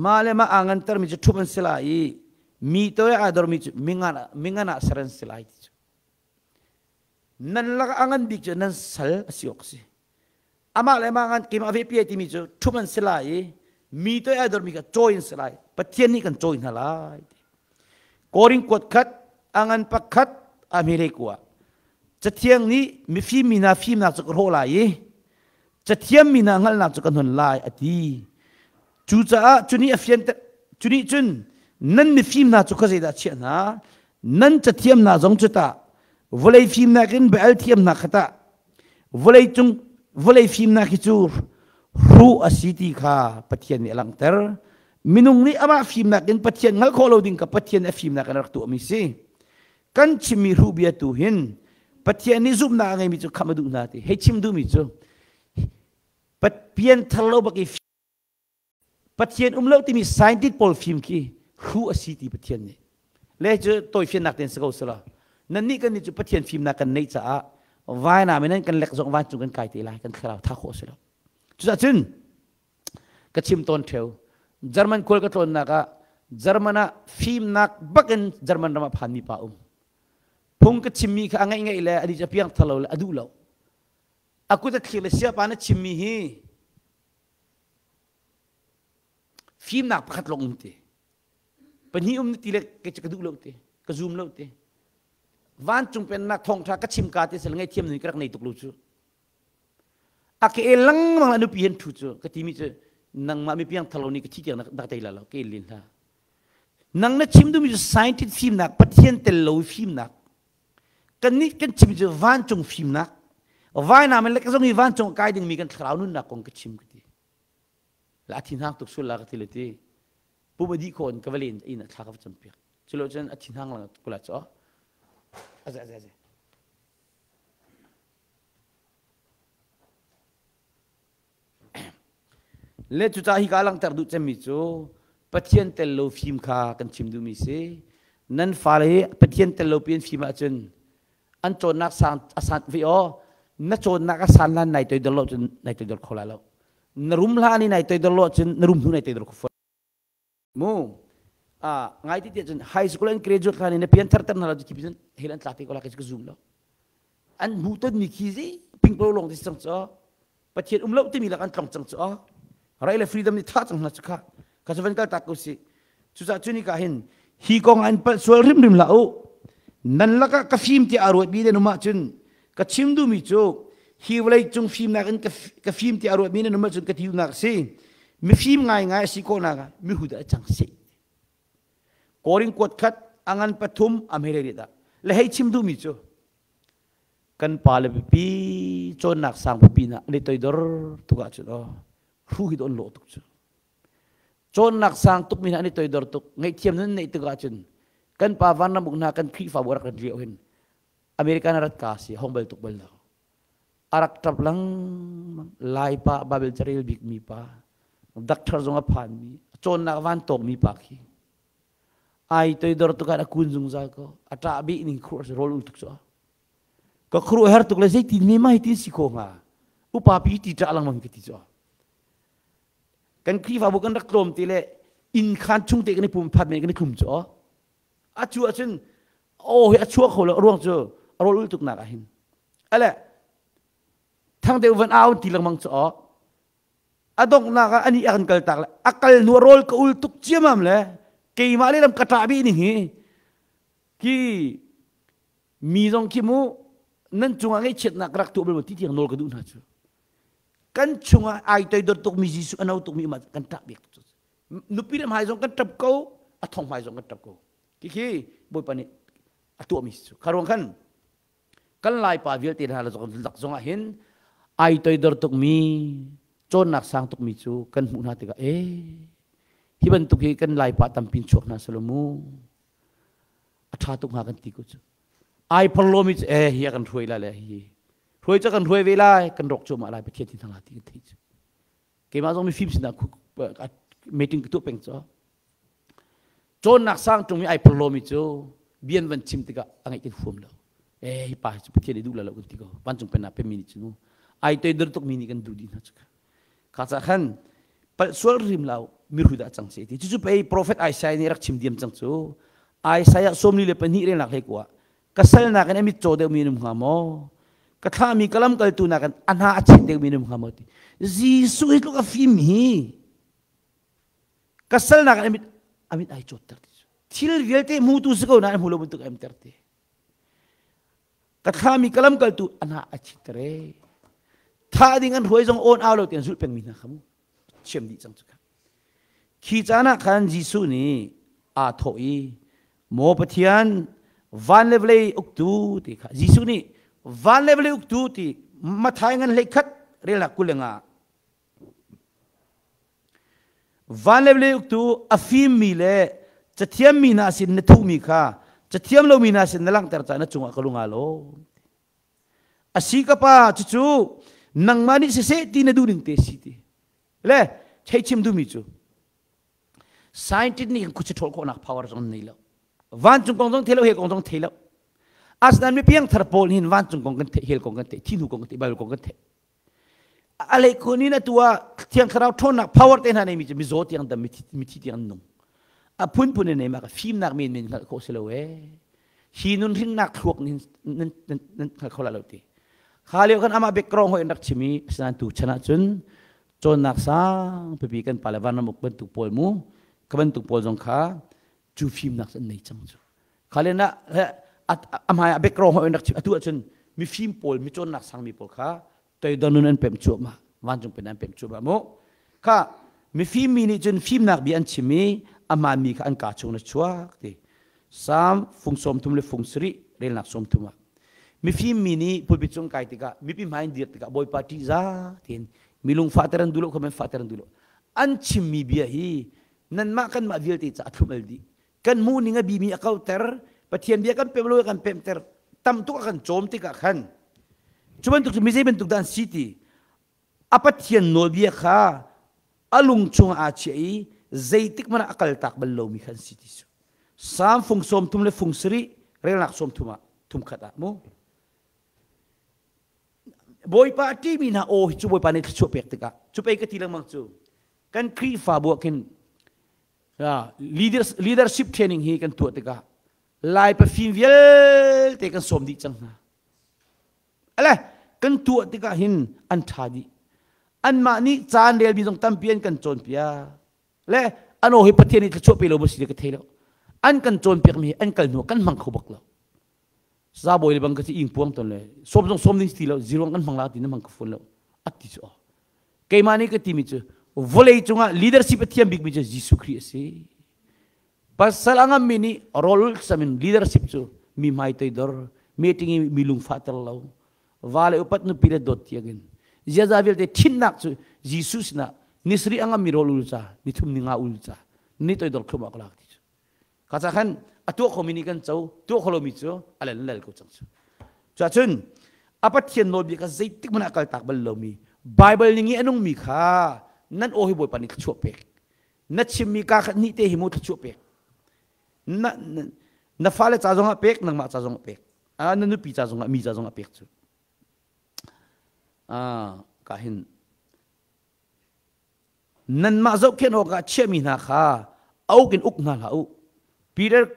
mah le mah aa ngantermi cu ṭhup an si lai i mi toi aa dormi cu mingan mingan ah ser an si lai ti cu nan lakah a ngan bik cu nan sal a si awk si amah le amah ngan keimah ve pi timi cu ṭhup an si lai i mi toi aa dormi kha cawi an si lai Pathian nih kan cawi hna lai Korin kuat khat a ngan pakhat a hmele kua Cathiang nih mifim mi hna fimnak cu ka hrawh lai i cathiam mi hna hngalhnak cu kan hon lai a ti. Cucaah cu nih a fianter cu nih cun nan mifim hna cu khuazei dah chiah hna nan cathiam hna zong cu tah vawlei fimnak in bia al thiam hna kha tah vawlei cung vawlei fimnak hi cu hruh a si ti kha Pathian nih a langhter minung nih amah fimnak in Pathian hngalh khawh lo ding kha Pathian a fimnak in a rak tuahmi si kan chimmi hruh bia tu hin Pathian nih zumhnak a ngeimi cu khamh a duh hna ti hei chim duhmi cu pian thar lo bak i Pathian um lo timi scientist pawl fim khi hruh a si ti Pathian nih le cu tawifiannak ten si ko sila nan nih kan nih cu Pathian fimnak kan neih caah vainam in kan lek zong vancung kan kai te lai kan thlarau tha khawh si lo cucaah cun ka chim tawn theo German khual ka tlawnnak ah German ah fimnak bakin German ram ah phanmi pa um phung ka chimmi kha a ngaih ngaih le ani cu a piang thar lo le a duh lo a kut a thlir le siapa na chimmi hi fimnak pakhat lawng um ti pahnih um ti le ka duh lo ti ka zum lo ti vancung pennak thawngtha ka chim ka ti sel ngaihthiam ni ka rak nei tuk lo cu a ke lengmang la nupi hen thu cu ka timi cu nangmah mi piang thalo ni ka thi tiang na tei la lo ke lin hla nang na chim duhmi cu scientist fimnak pathian tel lo fimnak kan nih kan chim cu vancung fimnak vainam in le ka zong i vancung kai dingmi kan thlarau nunnak kong ka chim ka ti la thin hang tuk sul la ka ti le ti pum a dih khon ka va len in a thla ka va cam piak culo cun a thin hang lang kula chu aze aze aze Le cucaah hi ka langhter duh cemmi cu Pathian tel lo fim kha kan chim duhmi si. Nan fale hi Pathian tel lo pi an fim ahcun an cawnnak sang a san ve aw na cawnnak a san hlan nai toidor lo cun nai toidor kho lai lo. Na rum hlan i nai toidor lo ahcun na rum hnu nai toidor kho fawn. Mu a ngai ti tiah cun high school an graduate hlan in na pian thar ter hna lo khi cun hel an tlak te ko la ka zum lo. An hmuh ton mi khi zi pingplo lawng ti cang cu Pathian um lo timi lak an tlong cang cu right le freedom nih tha cang hna cu kha kha cu van kal tak ko si cucaah cu ni ka hin hi kong an palh sual rimrim hlah u nan lakah ka fim tiah a ruatmi nan um ahcun ka chim duhmi cu hi vawlei cung fimnak in ka fim tiah a ruatmi nan um ahcun ka ti duhnak a si mifim ngaingai a si khawhnak ah mihu dah cang seh Korin kuat khat a ngan pathum a hmei le dah le hei chim duhmi cu kan pa le pipi cawnnak sang pipi na an i toidor tuk ahcun aw hru hi don lawh tuk cu cawnnak sang tuk mi hna an i toidor tuk ngaihthiam nan neih tik ahcun kan pa vanram uk hna kan Khrihfabu rak rat lio hin. American rat ka si hong bal tuk bal lo. A rak ṭap lengmang. Laipa Bible carel bikmi pa, doctor zong a phanmi, cawnnak van tawkmi pa khi. Ai toidor tuk ah a kun zungzal ko. A ṭah bih ning khur rawl ul tuk cu. Ka khuru her tuk le zeitin me mai tin si kho hnga. Upa pi ti ṭah lengmang ka ti cu. Kan Khrihfabu kan rak tlawm ti le inn khan chung te kan i pum phat men kan i thlum cu. A cu ahcun aw hi a chuak kho lo ruang cu a rawl ul tuk nak ah hin. Ale thang deuh van au ti lengmang cu aw. A donghnak ah ani a kan kal tak le a kal hnu rawl ka ul tuk ciamam le keimah le lam ka ṭah bih ning hi ki mi zong khi mu nan cungah ngaihchiatnak rak tuah bal ti tiang nawl ka duh hna cu kan chungah ai toidor tuk mi Jesuh a no tuk mi ma kan ṭah bik tuk nupi le hmai zong kan ṭap ko a thong hmai zong kan ṭap ko khi khi Bawipa nih a tuahmi cu kha ruang khan kan Laipa vialte hna lak zong ah hin ai toidor tukmi cawnnak sang tukmi cu kan hmuh hna tikah ee hi bantuk hi kan Laipa tampi chuak hna selaw mu a ṭha tuk hnga kan ti ko cu ai phorlomi cu ee hi a kan hruai lai le hi hruai cu kan hruai ve lai kan rawk cuahmah lai Pathian thin thang ti kan thei cu keimah zong mifim sinah meeting ka tuah peng cu Cawnnak sang ṭung i ai phorhlawmi cu bian van chim tikah a ngaih kan huam lo. Eh, hi pa hi cu Pathian i duh lo kan ti ko. Vancung pennak pemi nih cun ai toidor tukmi nih kan duh dih hna cu. Kha ca khan palh sual rim lo mirhu dah cang se ti. Cucu pei profet Isaiah nih rak chim diam cang cu. Isaiah 42 relnak hlei kuah ka sal nakin a mit caw deuhmi an um hnga maw? Ka thlahmi ka lamkaltu nakin a hna a chet deuhmi an um hnga maw ti. Jesuh hi tluk a fim hi ka salnak in amit ai cawtter ti thil vialte hmutu si ko nain hmu lo bantuk em ter ti ka thlami ka lamkaltu ana a chitter e tha ding an hruai zong on au lo tian zulh pengmi hna kha mu chiam dih cang cu kha khi caan ah khan Jesuh nih aa thawh i maw Pathian van le vawlei uktu ti kha Jesuh nih van le vawlei uktu ti Mathai ngan hlei khat relnak 25 Van le vawlei uktu a fimmi le cathiammi hna sin na thuhmi kha cathiam lomi hna sin na langhter caah na cungah ka lung aa lawm. A si ka pa cucu nangmah nih siseh ti na duh ning te si ti. Le thei chim duhmi cu scientist nih khuchi ṭhawl khawhnak power zong nei lo. Vancung kong zong thei lo, he kong zong thei lo. Asinain mi piangthar pawl hin vancung kong kan theih, hell kong kan theih, thi hnu kong kan theih, Bible kong kan theih. A lei in atu ah Thiang Thlarau ṭhawnnak power te hna neimi cu mizaw tiang dam mithi tiang an nung. A phunphun in neima ka fimnak men men hngalh khawh si lo ee. Hi nun hrinnak thluak nih nan nan hngal kho la lo ti. Kha lio khan amah background hoi in rak chim i asinain tu chan ahcun cawnnak sang pipi kan pale vanram uk bantuk pawl mu ka bantuk pawl zong kha cu fimnak cu an nei cang cu. Kha len ah a hmai ah background hoi in rak chim atu ahcun mifim pawl mi cawnnak sangmi pawl kha toidor nun an pemh cuahmah vancung pen an pemh cuahmah mu kha mifim mi nih cun fimnak bia an chim i a hmaanmi kha an kaa chung na chuak ti Psalm fung 30 le fung 7 relnak 30 ah mifim mi nih pulpit cung kai tikah mipi hmai in dir tikah Bawipa ṭihza tiin mi lung fahter an duh lo kha fahter an duh lo an chimmi bia hi nanmah kanmah vialte ca a thlum al dih kan hmuh ning a bimi a kauter Pathian bia kan pem lo kan pemter tam tuk a kan cawm tikah khan cu bantuk cu mi zei bantuk dah an si ti a Pathian nawlbia kha a lung chungah aa chiah i zeitik hmanh ah a kaltak bal lomi kha an si ti cu Salm fung 30 le fung 7 relnak 30 ah thum khat ah mu Bawipa a ṭihmi hna aw hi cu Bawipa nih thluachuah pek tikah cu pei ka ti lengmang cu kan Khrihfabu ah khin leadership training hi kan tuah tikah Lai pafim vialte kan sawm dih cang hna. Ale kan tuah tikah hin an ṭha dih. Anmah nih caan relmi zong tampi an kan cawnpiak. Le an aw hi Pathian nih thluachuah pe lo maw si ka thei lo. An kan cawnpiakmi hi an kal hnu kan hmang kho bak lo. Zabawi le bang ka ci ing puang ton le sawm zong sawm ding ti lo ziruang kan hmang la ti na hmang ka fun lo. Atti cu Keimah nih ka timi cu vawlei cungah leadership a thiam bikmi cu Jesuh Khrih a si. Pasal a ngammi nih rawl sam in leadership cu mi hmai toidor, meeting i mi lungfahter lo, va le upat nupi le dawt tiangin ziaza vialte thinnak cu Jesuh sinah nisri a ngammi rawl ul ca, nithum ni nga ul ca, ni toidor thlum ah ka lak ti cu. Ka ca khan a tuah khomi nih kan co, tuah kho lomi cu a lel lel ko cang cu. Cuahcun a Pathian nawlbia kha zeitik hmanh ah kaltak bal lomi Bible ning i a nungmi kha nan aw hi Bawipa nih thluachuah pek. Na chimmi kaa khat hnih te hi mu thluachuah pek. Na, na, na fale ca zongah pek, nangmah ca zongah pek. Ah, na nupi ca zongah, mi ca zongah pek cu. Ah, ka hin Nanmah zohkhenh awkah chiahmi hna kha a uk in uk hna hlah u. Peter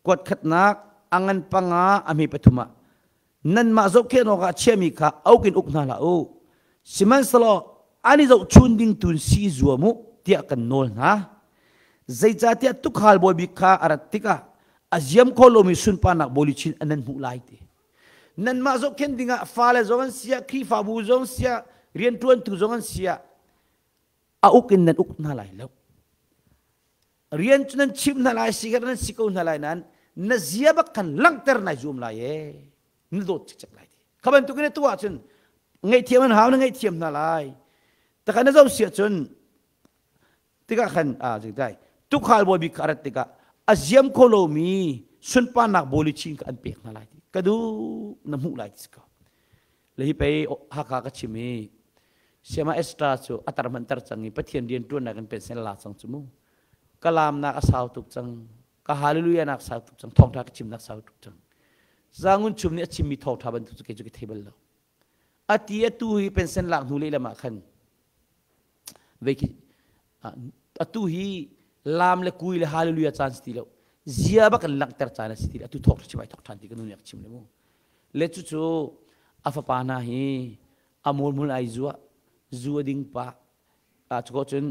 kuat khatnak a ngan panga a hme pathum ah nanmah zohkhenh awkah chiahmi kha a uk in uk hna hlah u. Sihmanhsehlaw an i zohchun ding tu in si i zuam u tiah kan nawl hna. Zeicahtiah tuukhal bawi bik kha a rat tikah a ziam kho lomi sunparnak bawiluchin an nan hmuh lai ti. Nanmah zohkhenh dingah fale zong an siah, Khrihfabu zong siah, rianṭuantu zong an siah, a uk in nan uk hna lai lo. Rian cu nan chimh hna lai, sigar nan si ko hna lai nain na zia bak khan langhter nai zuam lai e. Na dawt cikcek lai ti. Kha bantukin na tuah ahcun ngaihthiam an hau na ngaihthiam hna lai. Takhan na zoh si ahcun tikah khan a zingtai tukhal bawi bik kha a rat tikah a ziam kho lomi sunparnak bawi chin kha an pek hna lai ti ka duh na hmuh lai ti ko le hi pei Hakha ka chim i Siama Esther cu a tar hmanh tar cang i Pathian rian ṭuannak in pension la cang cu mu ka lamnak a sau tuk cang ka hallelujah nak sau tuk cang thawngṭha ka chimnak sau tuk cang Zangun chum nih a chimmi thawngṭha bantuk cu kei cu ka thei bal lo ati atu hi pension lak hnu lehlam ah khan Vei khi atu hi lam le kui le hallelujah caan si ti lo. Zia bak in langhter caan a si ti lo. Atu thawk chim ai thawk ṭhan ti ka nu nih a ka chim le mu. Le cucu a fapa hna hi a murmul ai zuah, zu a ding pah. Cu cun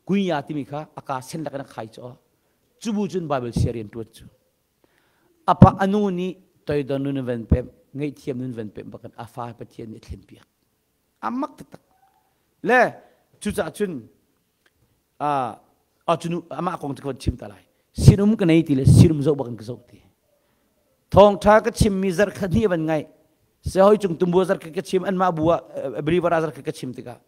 kuiya timi kha a ka sen lak in a khai caw. Cu bu cun Bible sia rian ṭuan cu. A pa a nu nih toidor nun in van pemh, ngaihthiam nun van pemh bakin a fa Pathian nih a thlen piak. A mak taktak. Le cucaah cun cunu amah kong cu ka van chim ta lai. Sinum ka nei ti le sinum zoh bak in ka zoh ti. Thawngṭha ka chimmi zarh khat hnih van ngaih. Sehoi cung tumbu zarh khat ka chim anmah bu ah believer ah zarh khat ka chim tikah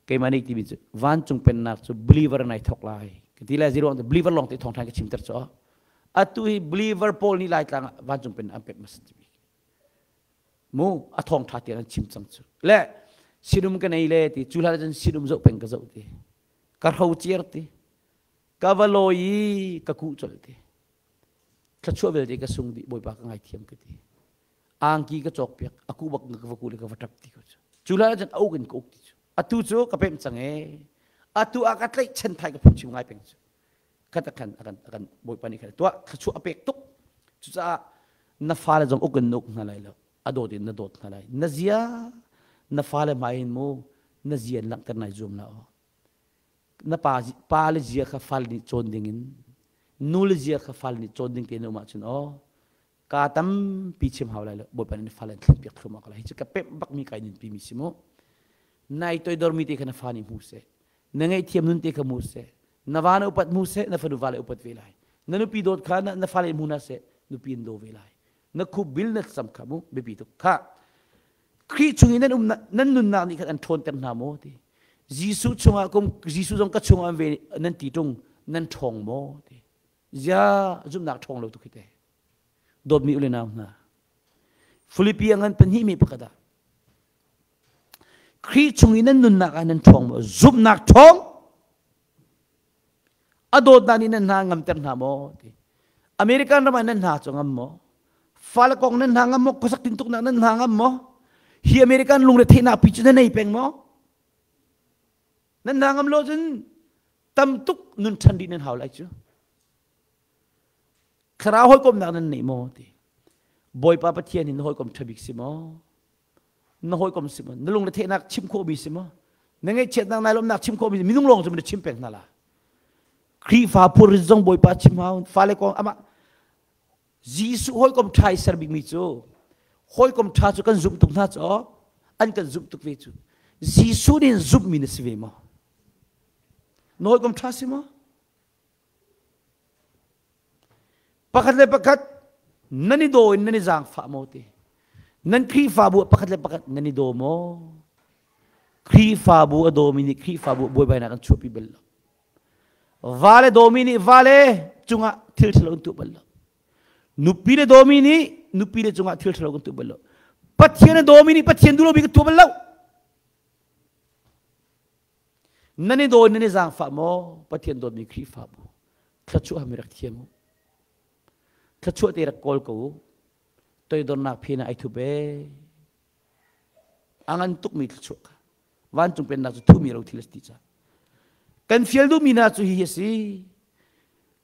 keimah nih timi cu vancung pennak cu believer nai thok lai. Ka ti lai ziruang believer lawng te thawngṭha ka chimter cu. Atu hi believer pawl nih Laitlang ah vancung pennak an pek hmasa bik. Mu a thawngṭha tiang an chim cang cu. Le sinum ka nei le ti cu hlan cun sinum zoh peng ka zoh ti. Ka hro ciar ti. Ka va lawi i ka kuh colh ti. Thluachuah vialte ka sung dih Bawipa ka ngaithiam ka ti. Angki ka cawk piak a kuh bak ka va kuh le ka va ṭap ti ko cu. Cu hlan cun a uk in ka uk ti cu. Atu cu ka pemh cang ee. Atu ah ka tlaih chen thai ka phungchim ngai peng cu. Khat a kan a kan a kan Bawipa nih khan tuah thluachuah a pek tuk. Cucaah na fale zong uk in na uk hna lai lo. A dawt in na dawt hna lai. Na zia na fale hmai in mu na zia in langhter nai zuam la aw. Na pa pa le zia kha fal nih cawn ding in nu le zia kha fal nih cawn ding te na um ahcun aw ka tampi chim hau lai lo Bawipa nih na fale an thlen piak thluahmah ko lai. Hi cu ka pemh bakmi kai nunpi mi si mu. Nai toidor mi te kha na fa nih hmu seh. Na ngaihthiam nun te kha hmu seh. Na va na upat hmu seh, na fanu va le upat ve lai. Na nupi dawt kha na, na fale hmu hna seh, nupi in daw ve lai. Na khup bil na sam kha mu biapi tuk. Kha Khrih chung i nan um nan nunnak nih khan an ṭhawnter hna maw ti. Jesuh chungah kum Jesuh zong ka chungah an ve nan ti ṭung nan ṭhawng maw ti. Zia zumhnak ṭhawng lo tuk hi te. Dawtmi u le nau hna. Filipi a ngan pahnih mi pakhat ah Khrih chung i nan nunnak ah nan ṭhawng maw? Zumhnak ṭhawng a dawtnak nih nan hna ngamter hna maw? Ti. American ram ah nan hna cu ngam maw? Fale kong nan hna ngam maw? Khuasak tintuknak nan hna ngam maw? Hi American lungre theihnak pi cu na nei peng maw? Nan hna ngam lo cun tam tuk nun ṭhan dih nan hau lai cu. Thlarau hawikomnak nan nei maw? Ti. Bawipa Pathian hi na hawikom ṭha bik si maw? Na hawikom si maw? Na lungre theihnak chim khawhmi si maw? Na ngaihchiatnak nai lawmhnak chim khawhmi minung lawng cu na chim peng hna la. Khrihfa phurrit zong Bawipa chim hau fale kong amah Jesuh hawikom ṭha i ser bikmi cu hawikom ṭha cu kan zumh tuk hna cu an kan zumh tuk ve cu Jesuh nih zumhmi na si ve maw? Na hawikom ṭha si maw? Pakhat le pakhat nan i daw in nan i zaangfah maw ti? Nan Khrihfabu ah pakhat le pakhat nan i daw maw? Khrihfabu a dawmi nih Khrihfabu buaibainak an chuahpi bal lo. Va le dawmi nih va le cungah thil ṭhalo an tuah bal lo. Nupi le dawmi nih nupi le cungah thil ṭhalo kan tuah bal lo. Pathian a dawmi nih Pathian duh lomi kan tuah bal lo. Nan i daw nan i zaangfah maw? Pathian dawtmi Khrihfabu thluachuah mi rak thiam u. Thluachuah te rak kawl ko u. Toidornak phen ah ai thup ee. A ngan tukmi thluachuah kha vancung pennak cu thumi ro thil a si ti caah. Kan fial duhmi hna cu hihi a si.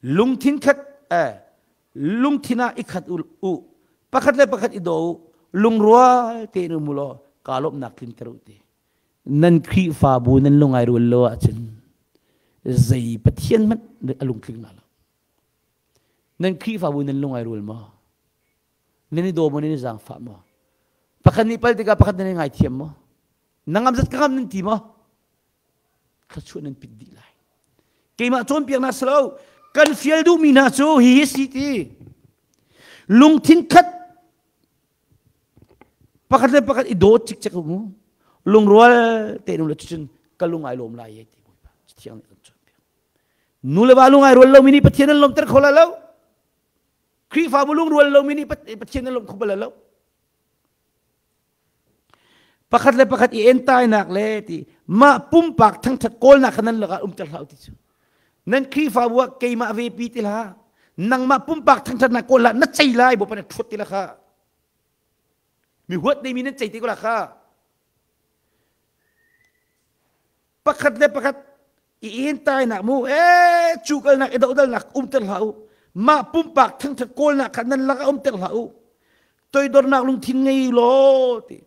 Lungthin khat eh lungthin ah i khat u pakhat le pakhat i daw u lungrual tein um u law kaa lawmhnak tlinter u ti. Nan Khrihfabu nan lungai rual lo ahcun zei Pathian hmanh a lungtling la lo. Nan Khrihfabu nan lungai rual maw? Nan i daw maw? Nan i zaangfah maw? Pakhat nih pal tikah pakhat nan i ngaithiam maw? Na ngam zat ka ngam nan ti maw? Thluachuah nan pit dih lai. Keimah cawnpiaknak si lo. Kan fial duhmi hna cu hihi si ti. Lungthin khat pakhat le pakhat i dawt cikcek u mu. Lungrual tein um le cucun ka lung ai lawm lai ti Bawipa Thiang nih kan cawnpiak. Nu le va lung ai rual lomi nih Pathian an lawmter kho lai lo. Khrihfabu lungrual lomi nih Pathian an lawm kho bal lo. Pakhat le pakhat i entainak le ti mah pumpak thangthat kawlnak kha nan lakah umter hlah u ti cu. Nan Khrihfabu ah keimah ve pi ti hlah. Nangmah pumpak thangthatnak kawl hlah na cei lai bawipa na ṭhuat ti la kha. Mi huat neimi nan cei te ko la kha. Pakhat le pakhat i entainak mu ee cu kalnak i dohdalnak umter hlah u mah pumpak thangthat kawlnak kha nan lakah umter hlah u toidornak lungthin ngei law ti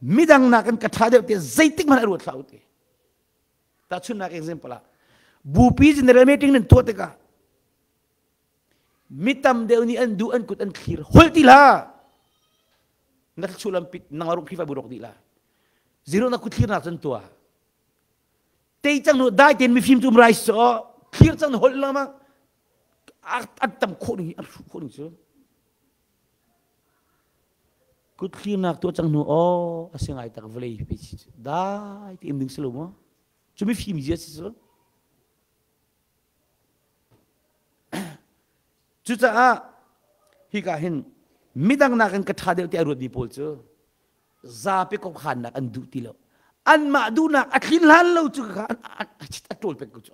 midang nakin ka ṭha deuh ti zeitik hmanh a ruat hlah u ti tahchunhnak example ah bupi general meeting nan tuah tikah mi tam deuh nih an duh an kut an thlir holh ti hlah na thluachuah lam pit nang rung Khrihfabu rawk dih la zero na kut thlirnak cun tuah tei cang nu dai ten mifim cu um rai so thlir cang holh lengmang an tam khawh ning an hruh khawh ning cu kut thlirnak tuah cang hnu aw a si ngai tak vawlei pe chi dai te im ding si lo maw cu mifim zia si cu Cucaah hika hin midang nakin ka ṭha deuh tiah a ruatmi pawl cu zapi kawkhannak an duh ti lo. Anmah duhnak a tlin hlan lo cu kha a ṭawl peng ko cu.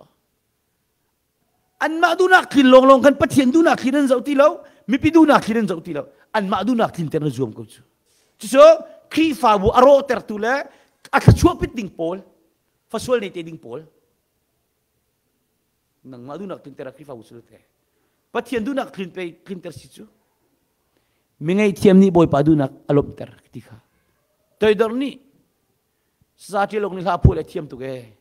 Anmah duhnak tlin lawnglawng khan Pathian duhnak thlin an zoh ti lo, mipi duhnak thlin an zoh ti lo. Anmah duhnak tlinter na zuam ko cu. Cucu Khrihfabu a rawhtertu le a thluachuah pit ding pawl, fasual nei te ding pawl, Nangmah duhnak tlinter ah Khrihfabu cu te. Pathian duhnak tlin pe tlinter si cu. Mi ngaihthiam nih Bawipa duhnak a lawmhter ti kha. Toidor nih sa ṭialok nih hla phuah le thiam tuk ee.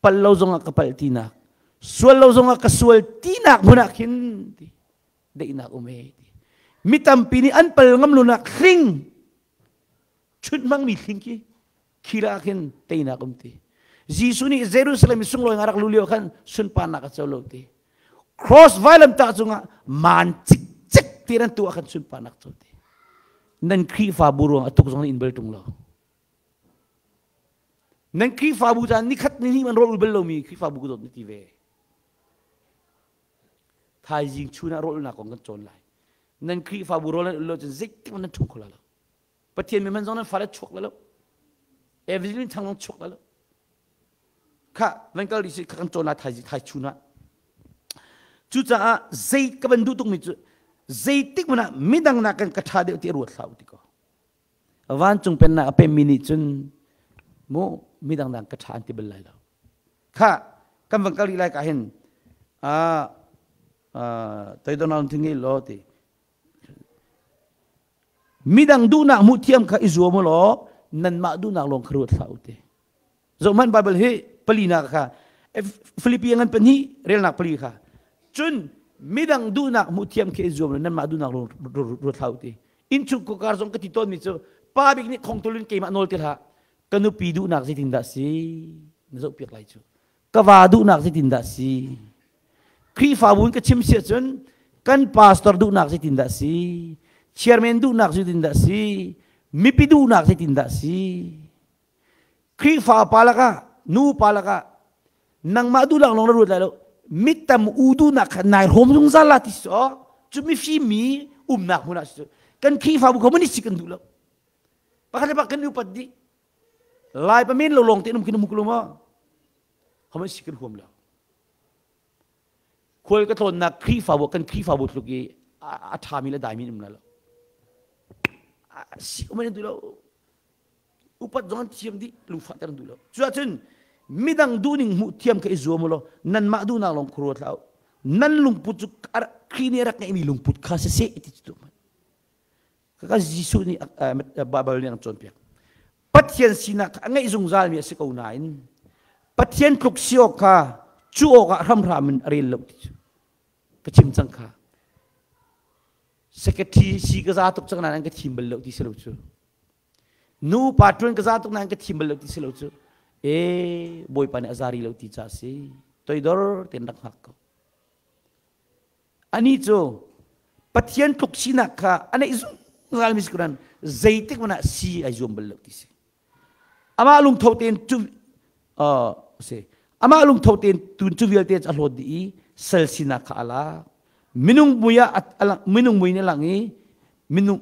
Pal lo zongah ka palh tinak, sual lo zongah ka sual tinak hmun ah khin ti daihnak um ee ti. Mi tampi nih an pal ngam lonak hling chunh hmangmi hling khi khi ah khin teinak um ti. Jesuh nih Jerusalem i sunglawi nga rak lu lio khan sunparnak a co lo ti. Cross vailamtah cungah maan cikcek ti nan tuah khan sunparnak co ti. Nan Khrihfabu ruang a tuk zong in bal ṭung lo. Nan Khrihfabu caan nikhat ni hnih man rawl ul bal lomi Khrihfabu ka dawt na ti ve. Thaizing chun ah rawl ulnak kong kan cawn lai. Nan Khrihfabu rawl nan ul lo cun zeitik hmanh nan ṭhung kho la lo. Pathian mi man zong nan fale chuak la lo. Evangelin thang zong chuak la lo. Kha van kal rih si kha kan cawn lai thai thai chun ah. Cucaah zei ka van duh tukmi cu zeitik hmanh ah midang nakin ka ṭha deuh ti ruat hlah u ti ko. Vancung pennak a pemmi nih cun mu midang nak ka ṭha an ti bal lai lo. Kha kan van kal rih lai ka hin toidornak lungthin ngei law ti Midang duhnak hmuh thiam kha i zuam u law nanmah duhnak lawng kha ruat hlah u ti. Zohhmanh Bible hi palinak kha Filipi ngan pahnih relnak pali kha. Cun midang duhnak hmuh thiam khi i zuam law nanmah duhnak lawng ruat hlah u ti. Innchung khuakar zong ka ti tawnmi cu pa bik nih khongtul in keimah nawl ti hlah. Ka nupi duhnak zeitindah si na zohpiak lai cu. Ka va duhnak zeitindah si? Khrihfabu in ka chim si ahcun kan pastor duhnak zeitindah si? Chairman duhnak zeitindah si? Mipi duhnak zeitindah si? Khrihfa pa lakah, nu pa lakah nangmah duhnak lawng na ruat lai lo. Mitam u duhnak kha nai hrawm zungzal la ti so cu mifim mi umnak hmun ah si cu. Kan Khrihfabu kho mani si kan duh lo. Pakhat le pakhat kan upat dih. Lai pa men lo lawng te um kin um ko ma. Hama si kan huam lo. Khual ka tlawnnak Khrihfabu kan Khrihfabu tluk i a ṭhami le daimi um la lo. Si um an duh lo. Upat zong an thiam dih, lungfahter an duh lo. Cuahcun midang duhning hmuh thiam kha i zuam u law nanmah duhnak lawng khuaruat hlah u. Nan lungput cu Khrih nih a rak ngeihmi lungput kha siseh ti cu tuah. Kaka Jesuh nih Baibal nih an cawnpiak. Pathian sinak kha a ngeih zungzalmi a si ko nain Pathian tluk si awk kha cu awkah hramhram in a rel lo ti cu ka chim cang kha. Secretary si ka za tuk cang nain an ka thim bal lo ti si lo cu. Nu pa ṭuan ka za tuk nain ka thim bal lo ti si lo cu. E Bawipa nih a zari lo ti ca si. Toidor tein rak hngak ko. Anih cu Pathian tluk sinak kha a neih zungzal mi si ko zeitik hmanh ah si ai zuam bal lo ti si. Amah lungtho tein cu si amah lungtho tein tun cu vialte a hlawt dih i sal sinak kha a lak. Minung mui ah minung mui nih a lang i minung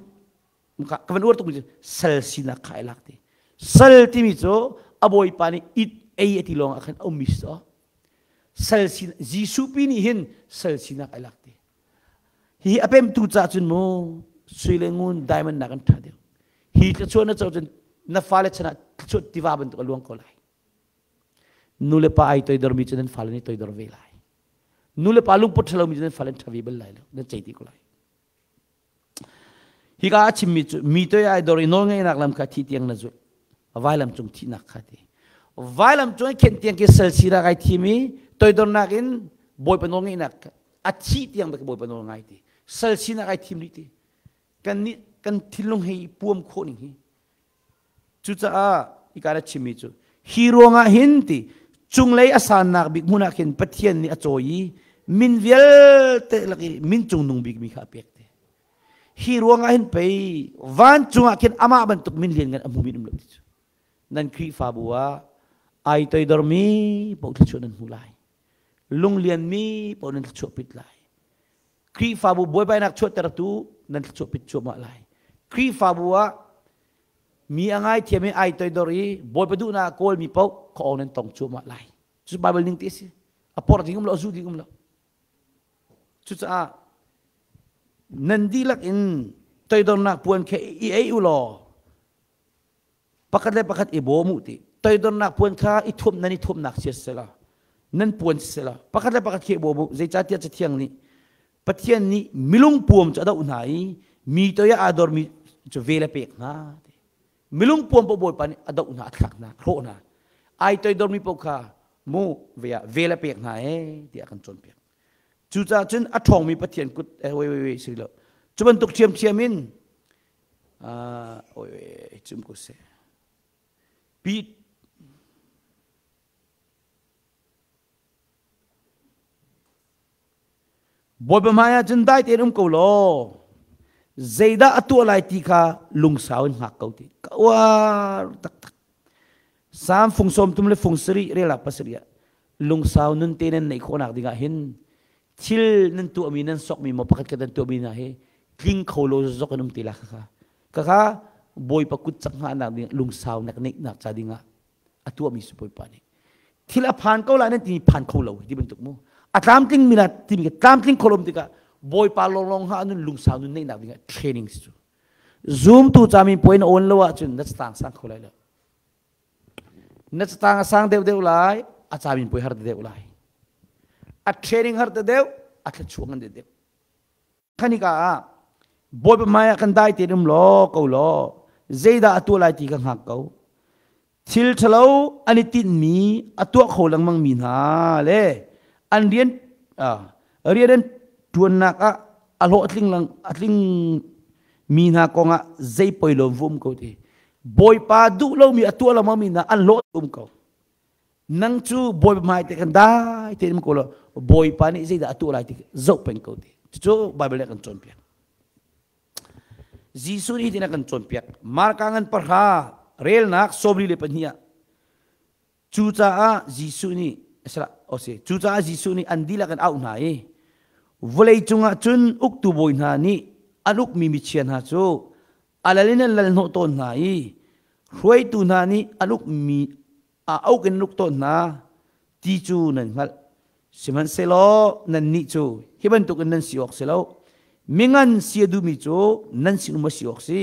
ka van uar tuk mi cu sal sinak kha ai lak ti. Sal timi cu a bawipa nih it ei a ti lawng ah khan a ummi si Sal sin Jesuh pi nih hin sal sinak ai lak ti. Hi a pemtu ca cun mu sui le ngun diamond nak an ṭha deuh. Hi thluachuah na co cun na fale chan ah thluachuah tiva bantuk a luang ko lai. Nu le pa ai toidormi cu nan fale nih toidor ve lai. Nu le pa lungput ṭhalomi cu nan fale an ṭha ve bal lai lo. Nan cei ti ko lai. Hika a chimmi cu mi toi ai dor i nawlngeihnak lam kha thi tiang na zulh. Vailam cung thihnak kha ti. Vailam cung i khenh tiang khi sal sinak ai thim i toidornak in Bawipa nawlngeihnak a thih tiang bak Bawipa nawl ngai ti. Sal sinak ai thim rih ti. Kan nih kan thinlung hei puam khawh ning hi. Cucaah hika na chimmi cu hi ruangah hin ti cunglei a sannak bik hmun ah khin Pathian nih a cawi i min vialte lak i min cungnung bikmi kha a pek te. Hi ruangah hin pei vancung ah khin amah bantuk min lianngan a hmumi um lo ti cu. Nan Khrihfabu ah ai toidormi paoh thluachuah nan hmu lai. Lunglianmi paoh nan thluachuah pit lai. Khrihfabu buaibainak chuahtertu nan thluachuah pit cuahmah lai. Khrihfabu ah mi a ngaithiam i ai toidor i Bawipa duhnak kawlmi paoh khuaawng nan tong cuahmah lai. Cu Bible ning ti a si. A porh ding um lo, a zu ding um lo. Cucaah nan dihlak in toidornak puan kha i ei u law pakhat le pakhat i bawm u ti toidornak puan kha i thuam nan i thuamnak sia sela nan puan sela pakhat le pakhat khi bawm u zeicahtiah cathiang nih Pathian nih milung puam cu a doh hna i mi toi ah aa dormi cu vel a pek hna milung puam paoh Bawipa nih a doh hna a thlak hna a hrawh hna ai toidormi paoh kha mu ve ah vel a pek hna ee tiah kan cawnpiak cucaah cun a ṭhawngmi Pathian kut eh wei wei wei si lo cu bantuk ṭhiamṭhiam in oi cum ko seh pi Bawipa hmai ah cun dai tein um ko law zeidah a tuah lai ti kha lungsau in hngak ko ti ka uar taktak Salm fung sawm thum le fung sarih relak pasarih ah lungsau nun te nan neih khawhnak dingah hin thil nan tuahmi nan sokmi maw pakhat khat nan tuahmi hna hi tling kho lo zok in um ti la kha kha kha bawipa kut cak hngahnak ding lungsau nak neihnak ca dingah a tuahmi si bawipa nih thil a phan ko lai nan timi phan kho lo ti bantuk mu a tlamtling mi la timi tlamtling kho lo tikah bawipa lawnglawng ha nun lungsau nun neihnak dingah training si cu zoom tu cami puai na on lo ahcun na tang sang kho lai lo Na catang a sang deuhdeuh lai, a camin puai har deuh lai. A training har deuh, a thluachuah ngan deuh. Khanika ah Bawipa hmai ah kan dai tein um law ko law zeidah a tuah lai ti ka hngak ko. Thil ṭhalo an i tinhmi a tuah kho lengmang mi hna le an rian rian an ṭuannak ah a hlawhtling lang a tling mi hna kong ah zei poi lo vum ko ti. Bawipa duh lomi a tuah lengmangmi hna an hlawh um ko. Nang cu Bawipa hmai te kan dai te ko law Bawipa nih zeidah a tuah lai ti zoh peng ko ti. Cucu Bible nih a kan cawnpiak. Jesuh nih hitin a kan cawnpiak. Marka ngan pahra relnak 22 ah Cucaah Jesuh nih cucaah Jesuh nih an dihlak in auh hna i vawlei cungah cun uktu bawi hna nih An ukmi michia hna cu a lal in an lal hnawh tawn hna i hruaitu hna nih an ukmi a auk in an uk tawn hna ti cu nan hngalh. Sihmanhsehlaw nannih cu hi bantukin nan si awk si lo. Mingan si a duhmi cu nan sinum a si awk si.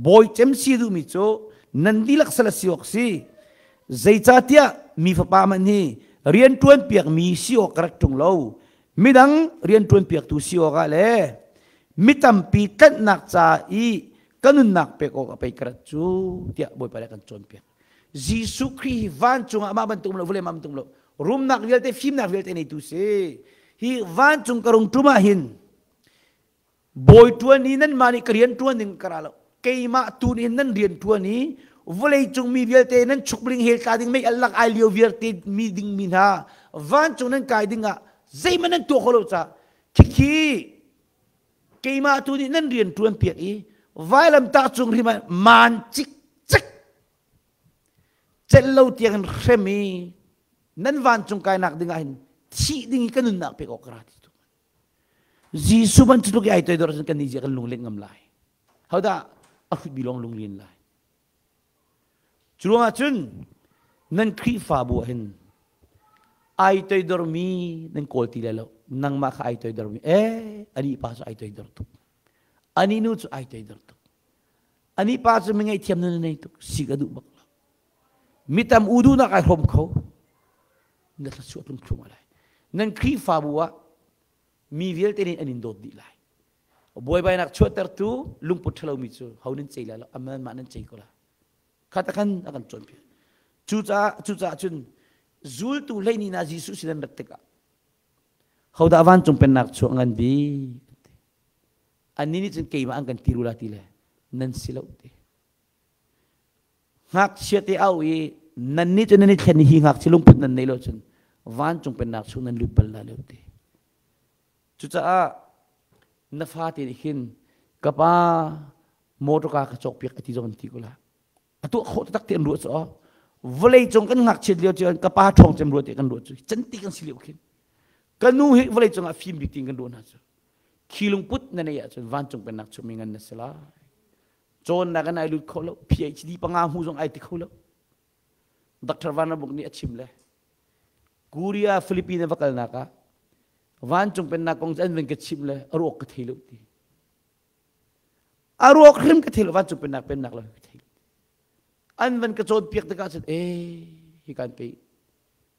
Bawi cem si a duhmi cu nan dihlak sal a si awk si. Zeicahtiah mi fapa hmanh hi rian ṭuanpiakmi si awk ka rak ṭung lo. Midang rian ṭuanpiaktu si awkah le mi tampi tlanhnak ca i ka nunnak pek awk a pei ka rat cu tiah Bawipa nih a kan cawnpiak. Jesuh Khrih hi vancung ah mah bantuk lo vawlei mah bantuk lo rumnak vialte fimnak vialte neitu si. Hi vancung ka rung ṭum ah hin bawi ṭuan i nanmah nih ka rian ṭuan ding ka ra lo. Keimah tu nih nan rian ṭuan i vawlei cung mi vialte nan chukling hel tla ding mei alak ai lio vialte mi ding mi hna vancung nan kai ding ah zeihmanh nan tuah kho lo ca khikhi keimah tu nih nan rian ṭuan piak i vailamtah cung hrim ah maan cikcek celh lo tiang in hrem i nan vancung kainak ding ah hin thih ding i ka nunnak pek awk ka ra ti tu. Jesuh ban cu tluk i ai toidor cun kan nih zia kan lunglen ngam lai. Hodah a hrut bi lawng lunglen lai. Cu ruangah cun nan Khrihfabu ah hin ai toidormi nan kawl ti lai lo. Nangmah kha ai toidormi eh anih pa cu ai toidor tuk. Anih nu cu ai toidor tuk. Anih pa cu mi ngaihthiam nun a nei tuk. Sik a duh bak lo. Mi tam u duhnak ai hrawm kho. Na thluachuah tlung thlum lai. Nan Khrihfabu ah mi vialte nih an in dawt dih lai. Buaibainak chuahtertu lungput ṭhalomi cu ho nan cei lai lo, amah nan cei ko lai. Kha ta khan a kan cawnpiak. Cucaah cun zultu hleihnih hna Jesuh sin an rat tikah hodah vancung pennak chuah ngan bik? Annih nih cun keimah an kan ti rula ti le nan si lo ti. Ngakchia te au i nannih cu nan i thlen hi ngakchia lungput nan nei lo cun vancung pennak chung nan lut bal lai lo ti. Cucaah na fate nih khin ka pa motorka ka cawkpiak a ti zong an ti ko la. A tuah khawh taktak ti an ruah cu vawlei cung kan ngakchiat lio cu ka pa ṭhawng cem ruah ti kan ruah cu canti kan si lio khin ka nu hi vawlei cung ah fim bik tiin kan ruah hna cu khi lungput na neih ahcun vancung pennak chung mi ngan na si lai. Cawnnak in ai lut kho lo, PhD panga hmu zong ai ti kho lo. Dr. Van Ramuk nih a chim le Korea Philippines va kalnak ah vancung pennak kong cu an van ka chimh le a ruak ka thei lo ti. A ruak hrim ka thei lo vancung pennak pennak lo ka thei lo. An van ka cawnpiak tikah cun eh hi kan pe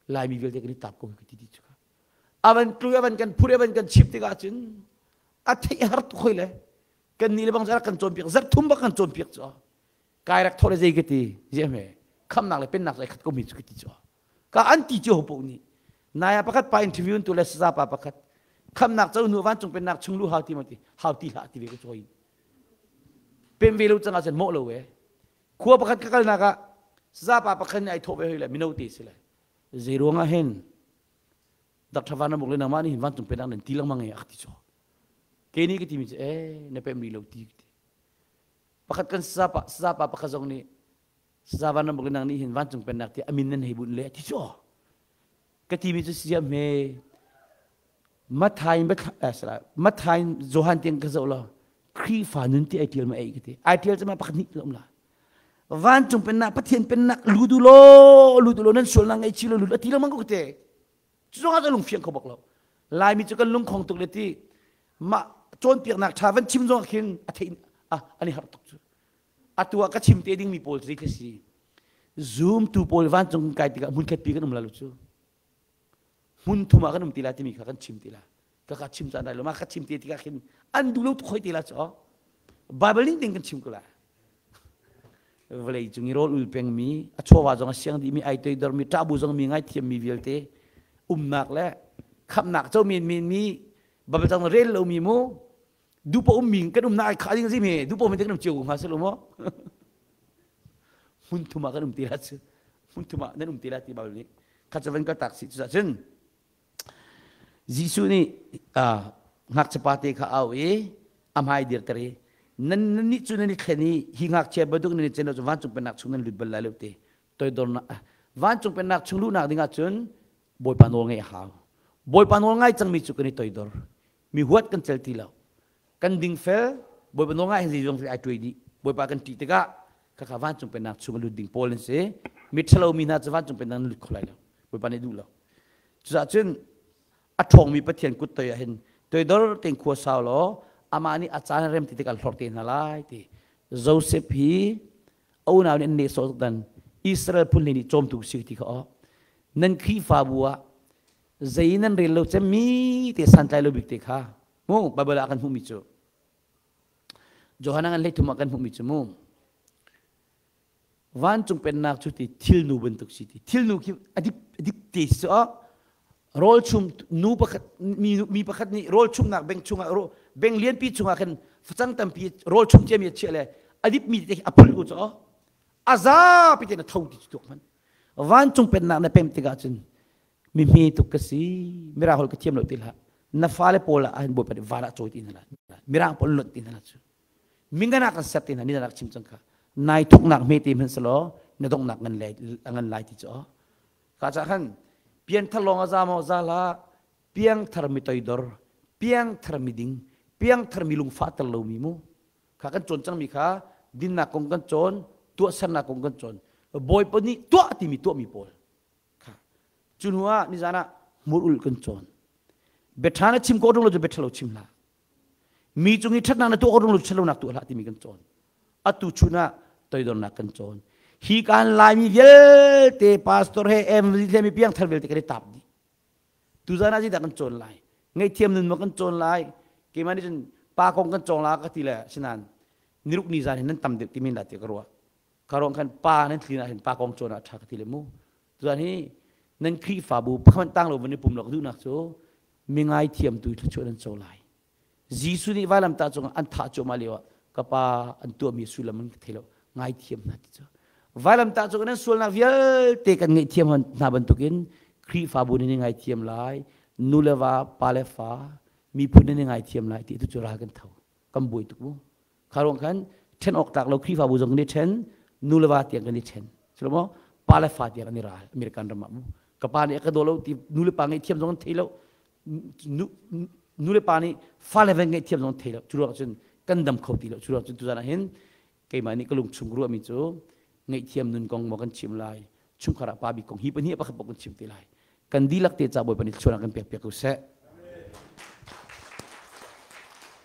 Laimi vialte kan i tap ko ka ti ti cu. A van tlui a van kan phur a van kan chimh tikah cun a theih har tuk hoi le kan nih le bang rak kan cawnpiak zarh thum bak kan cawnpiak cu kai rak thawh le zei ka ti ziah hme khamnak le pennak cu ai khat ko mi cu ka ti cu ka an ti cio poh nih naya pakhat pa interview tu le saza pa pakhat khamnak co nu vancung pennak chung lu hau ti ma ti hau ti hlah ti ve ka choi pem ve lo cang ah cun mawh lo e khua pakhat ka kalnak ah saza pa pakhat nih ai thawh ve hoi le mino te si le zei ruang ah hin Dr. Van Ramuk le nangmah nih hin vancung pennak nan ti lengmang e ak ti cu ke nih ka ti mi cu e na pem rih lo ti ti pakhat kan saza pa pakhat zong nih saza van ramuk le nang nih hin vancung pennak ti amin nan hei bunh le ti cu ka ti mi cu siam hme Matthai Matthai Johan tiang ka zoh lo Khrihfa nun ti ai tial ma ei ka ti ai tial cu ma pakhat nih lom la vancung pennak Pathian pennak ludu lo ludu lo nan sual na ngei chi lo lu ati lo mang ko te cu zong ah ka lung fiang kho bak lo Laimi cu kan lungkhong tuk le ti mah cawnpiaknak ṭha van chim zong khin a theih an i harh tuk cu atu ah ka chim te dingmi pawl cu zei si zumtu pawl vancung kai tikah hmunkhat pi kan um la lo cu hmun thum ah kan um ti la timi kha kan chim ti la ka ka chim caan lai lo ma ka chim te tikah khin an duh lo tuk hoi te la cu Bible ning ding kan chim ko la vawlei cung i rawl ul pengmi a chawva zong a siang dihmi ai toidormi ṭahbu zong mi ngaithiammi vialte umnak le khamnak co men men mi Bible cang rel lomi mu dupa ummi kan umnak ai khah ding si me dupa ummi te kan um cio ko hnga si lo maw hmun thum ah kan um ti la cu hmun thum ah nan um ti la ti Bible nih kha cu van ka tak si cu cun Jesuh nih ngakchia pate kha a auh i a hmai dirter i nan nih cu nan i thlen i hi ngakchia bantuk nan i cen lo cu vancung pennak chung nan lut bal lai lo ti toidornak vancung pennak chung luhnak ding ahcun Bawipa nawl ngaih a hau. Bawipa nawl ngai cangmi cu kan i toidor. Mi huat kan cel ti lo. Kan dingfel. Bawipa nawl ngai hin zeizong ai tuai dih. Bawipa kan ṭih tikah khakha vancung pennak chung a lut ding pawl an si. Miṭhalo mi hna cu vancung pennak an lut kho lai lo. Bawipa nih duh lo. Cucaah cun a ṭhawngmi Pathian kut toi ah hin toidor tein khua sau law amah nih a caan rem ti tikah hlorh te hna lai ti. Joseph hi a unau nih an nehsawh tuk dan Israel phun nih cawmtu si ti kha aw. Nan Khrihfabu ah zei nan rel lo cemmi te santlai lo bik te kha mu Bible ah kan hmuhmi cu Johan an hleithum ah kan hmuhmi cu mu vancung pennak cu ti thilnu bantuk si ti thilnu khi adip adip te si a rawl chum nu pakhat mi mi pakhat nih rawl chumnak beng chungah beng lianpi chungah khan facang tampi rawl chum ciami a chiah le adip mi te a phul ku cu a zapi te na tho ti cu tuk man vancung pennak na pem tikah cun mi hme tuk ka si mirang holh ka thiam lo ti hlah na fale pawl ah hin bawipa nih van ah cawi ti hna la mirang pawl lonh ti hna la cu mingana kan set ti hna ni rak chim cang kha nai thuknak hme te hman selaw na donghnak ngan lai ngan lai ti cu ka cha khan pian thar lawng a za maw za la piang thar mi toidor piang thar mi ding piang thar mi lungfah ter lo mi mu kha kan cawn cangmi kha dinnak kong kan cawn tuahsernak kong kan cawn bawipa nih tuah timi tuahmi pawl kha cu hnu ah nizan ah hmur ul kan cawn biaṭha na chim ko ṭung lo cu biaṭha lo chim hlah mi cung i ṭhatnak na tuah ko ṭung lo ṭhatlonak tuah hlah timi kan cawn atu chun ah toidornak kan cawn hi kan laimi vialte pastor he evangelist he mi piangthar vialte kan i tap dih tuzan ah zeidah kan cawn lai ngaihthiam nun maw kan cawn lai keimah nih cun pa kong kan cawng la ka ti le sinan niruk ni zan hin nan tam deuh ti men la ti ka ruah ka ruang khan pa nan thlin ah hin pa kong cawn ah ṭha ka ti le mu tuzan hi nan Khrihfabu pakhat tang lo van i pum lo ka duhnak cu mi ngaithiam tu thluachuah nan co lai Jesuh nih vailamtah cungah an thah cuahmah lio ah ka pa an tuahmi sullam an ka thei lo ngaithiam hna ti cu vailamtah cung nan sualnak vialte kan ngaihthiam hna bantukin Khrihfabu nih ngaithiam lai nu le va pa le fa miphun nih ngaithiam lai ti tu cu ral kan tho kan buai tuk mu kha ruang khan ṭhen awk tlak lo Khrihfabu zong kan i ṭhen nu le va tiang kan i ṭhen silo pa le fa tiang an i ral American ram ah mu ka pa nih a ka daw lo ti nu le pa ngaihthiam zong an thei lo nu le pa nih fale van ngaihthiam zong thei lo cu ruang cun kan dam kho ti lo cu ruang cun tuzan ah hin keimah nih ka lung chung ruahmi cu ngaihthiam nun kong maw kan chim lai chungkhar ah pa bik kong hi pahnih pakhat paoh kan chim te lai kan dihlak te ca Bawipa nih thluachuah kan pek piak ko seh.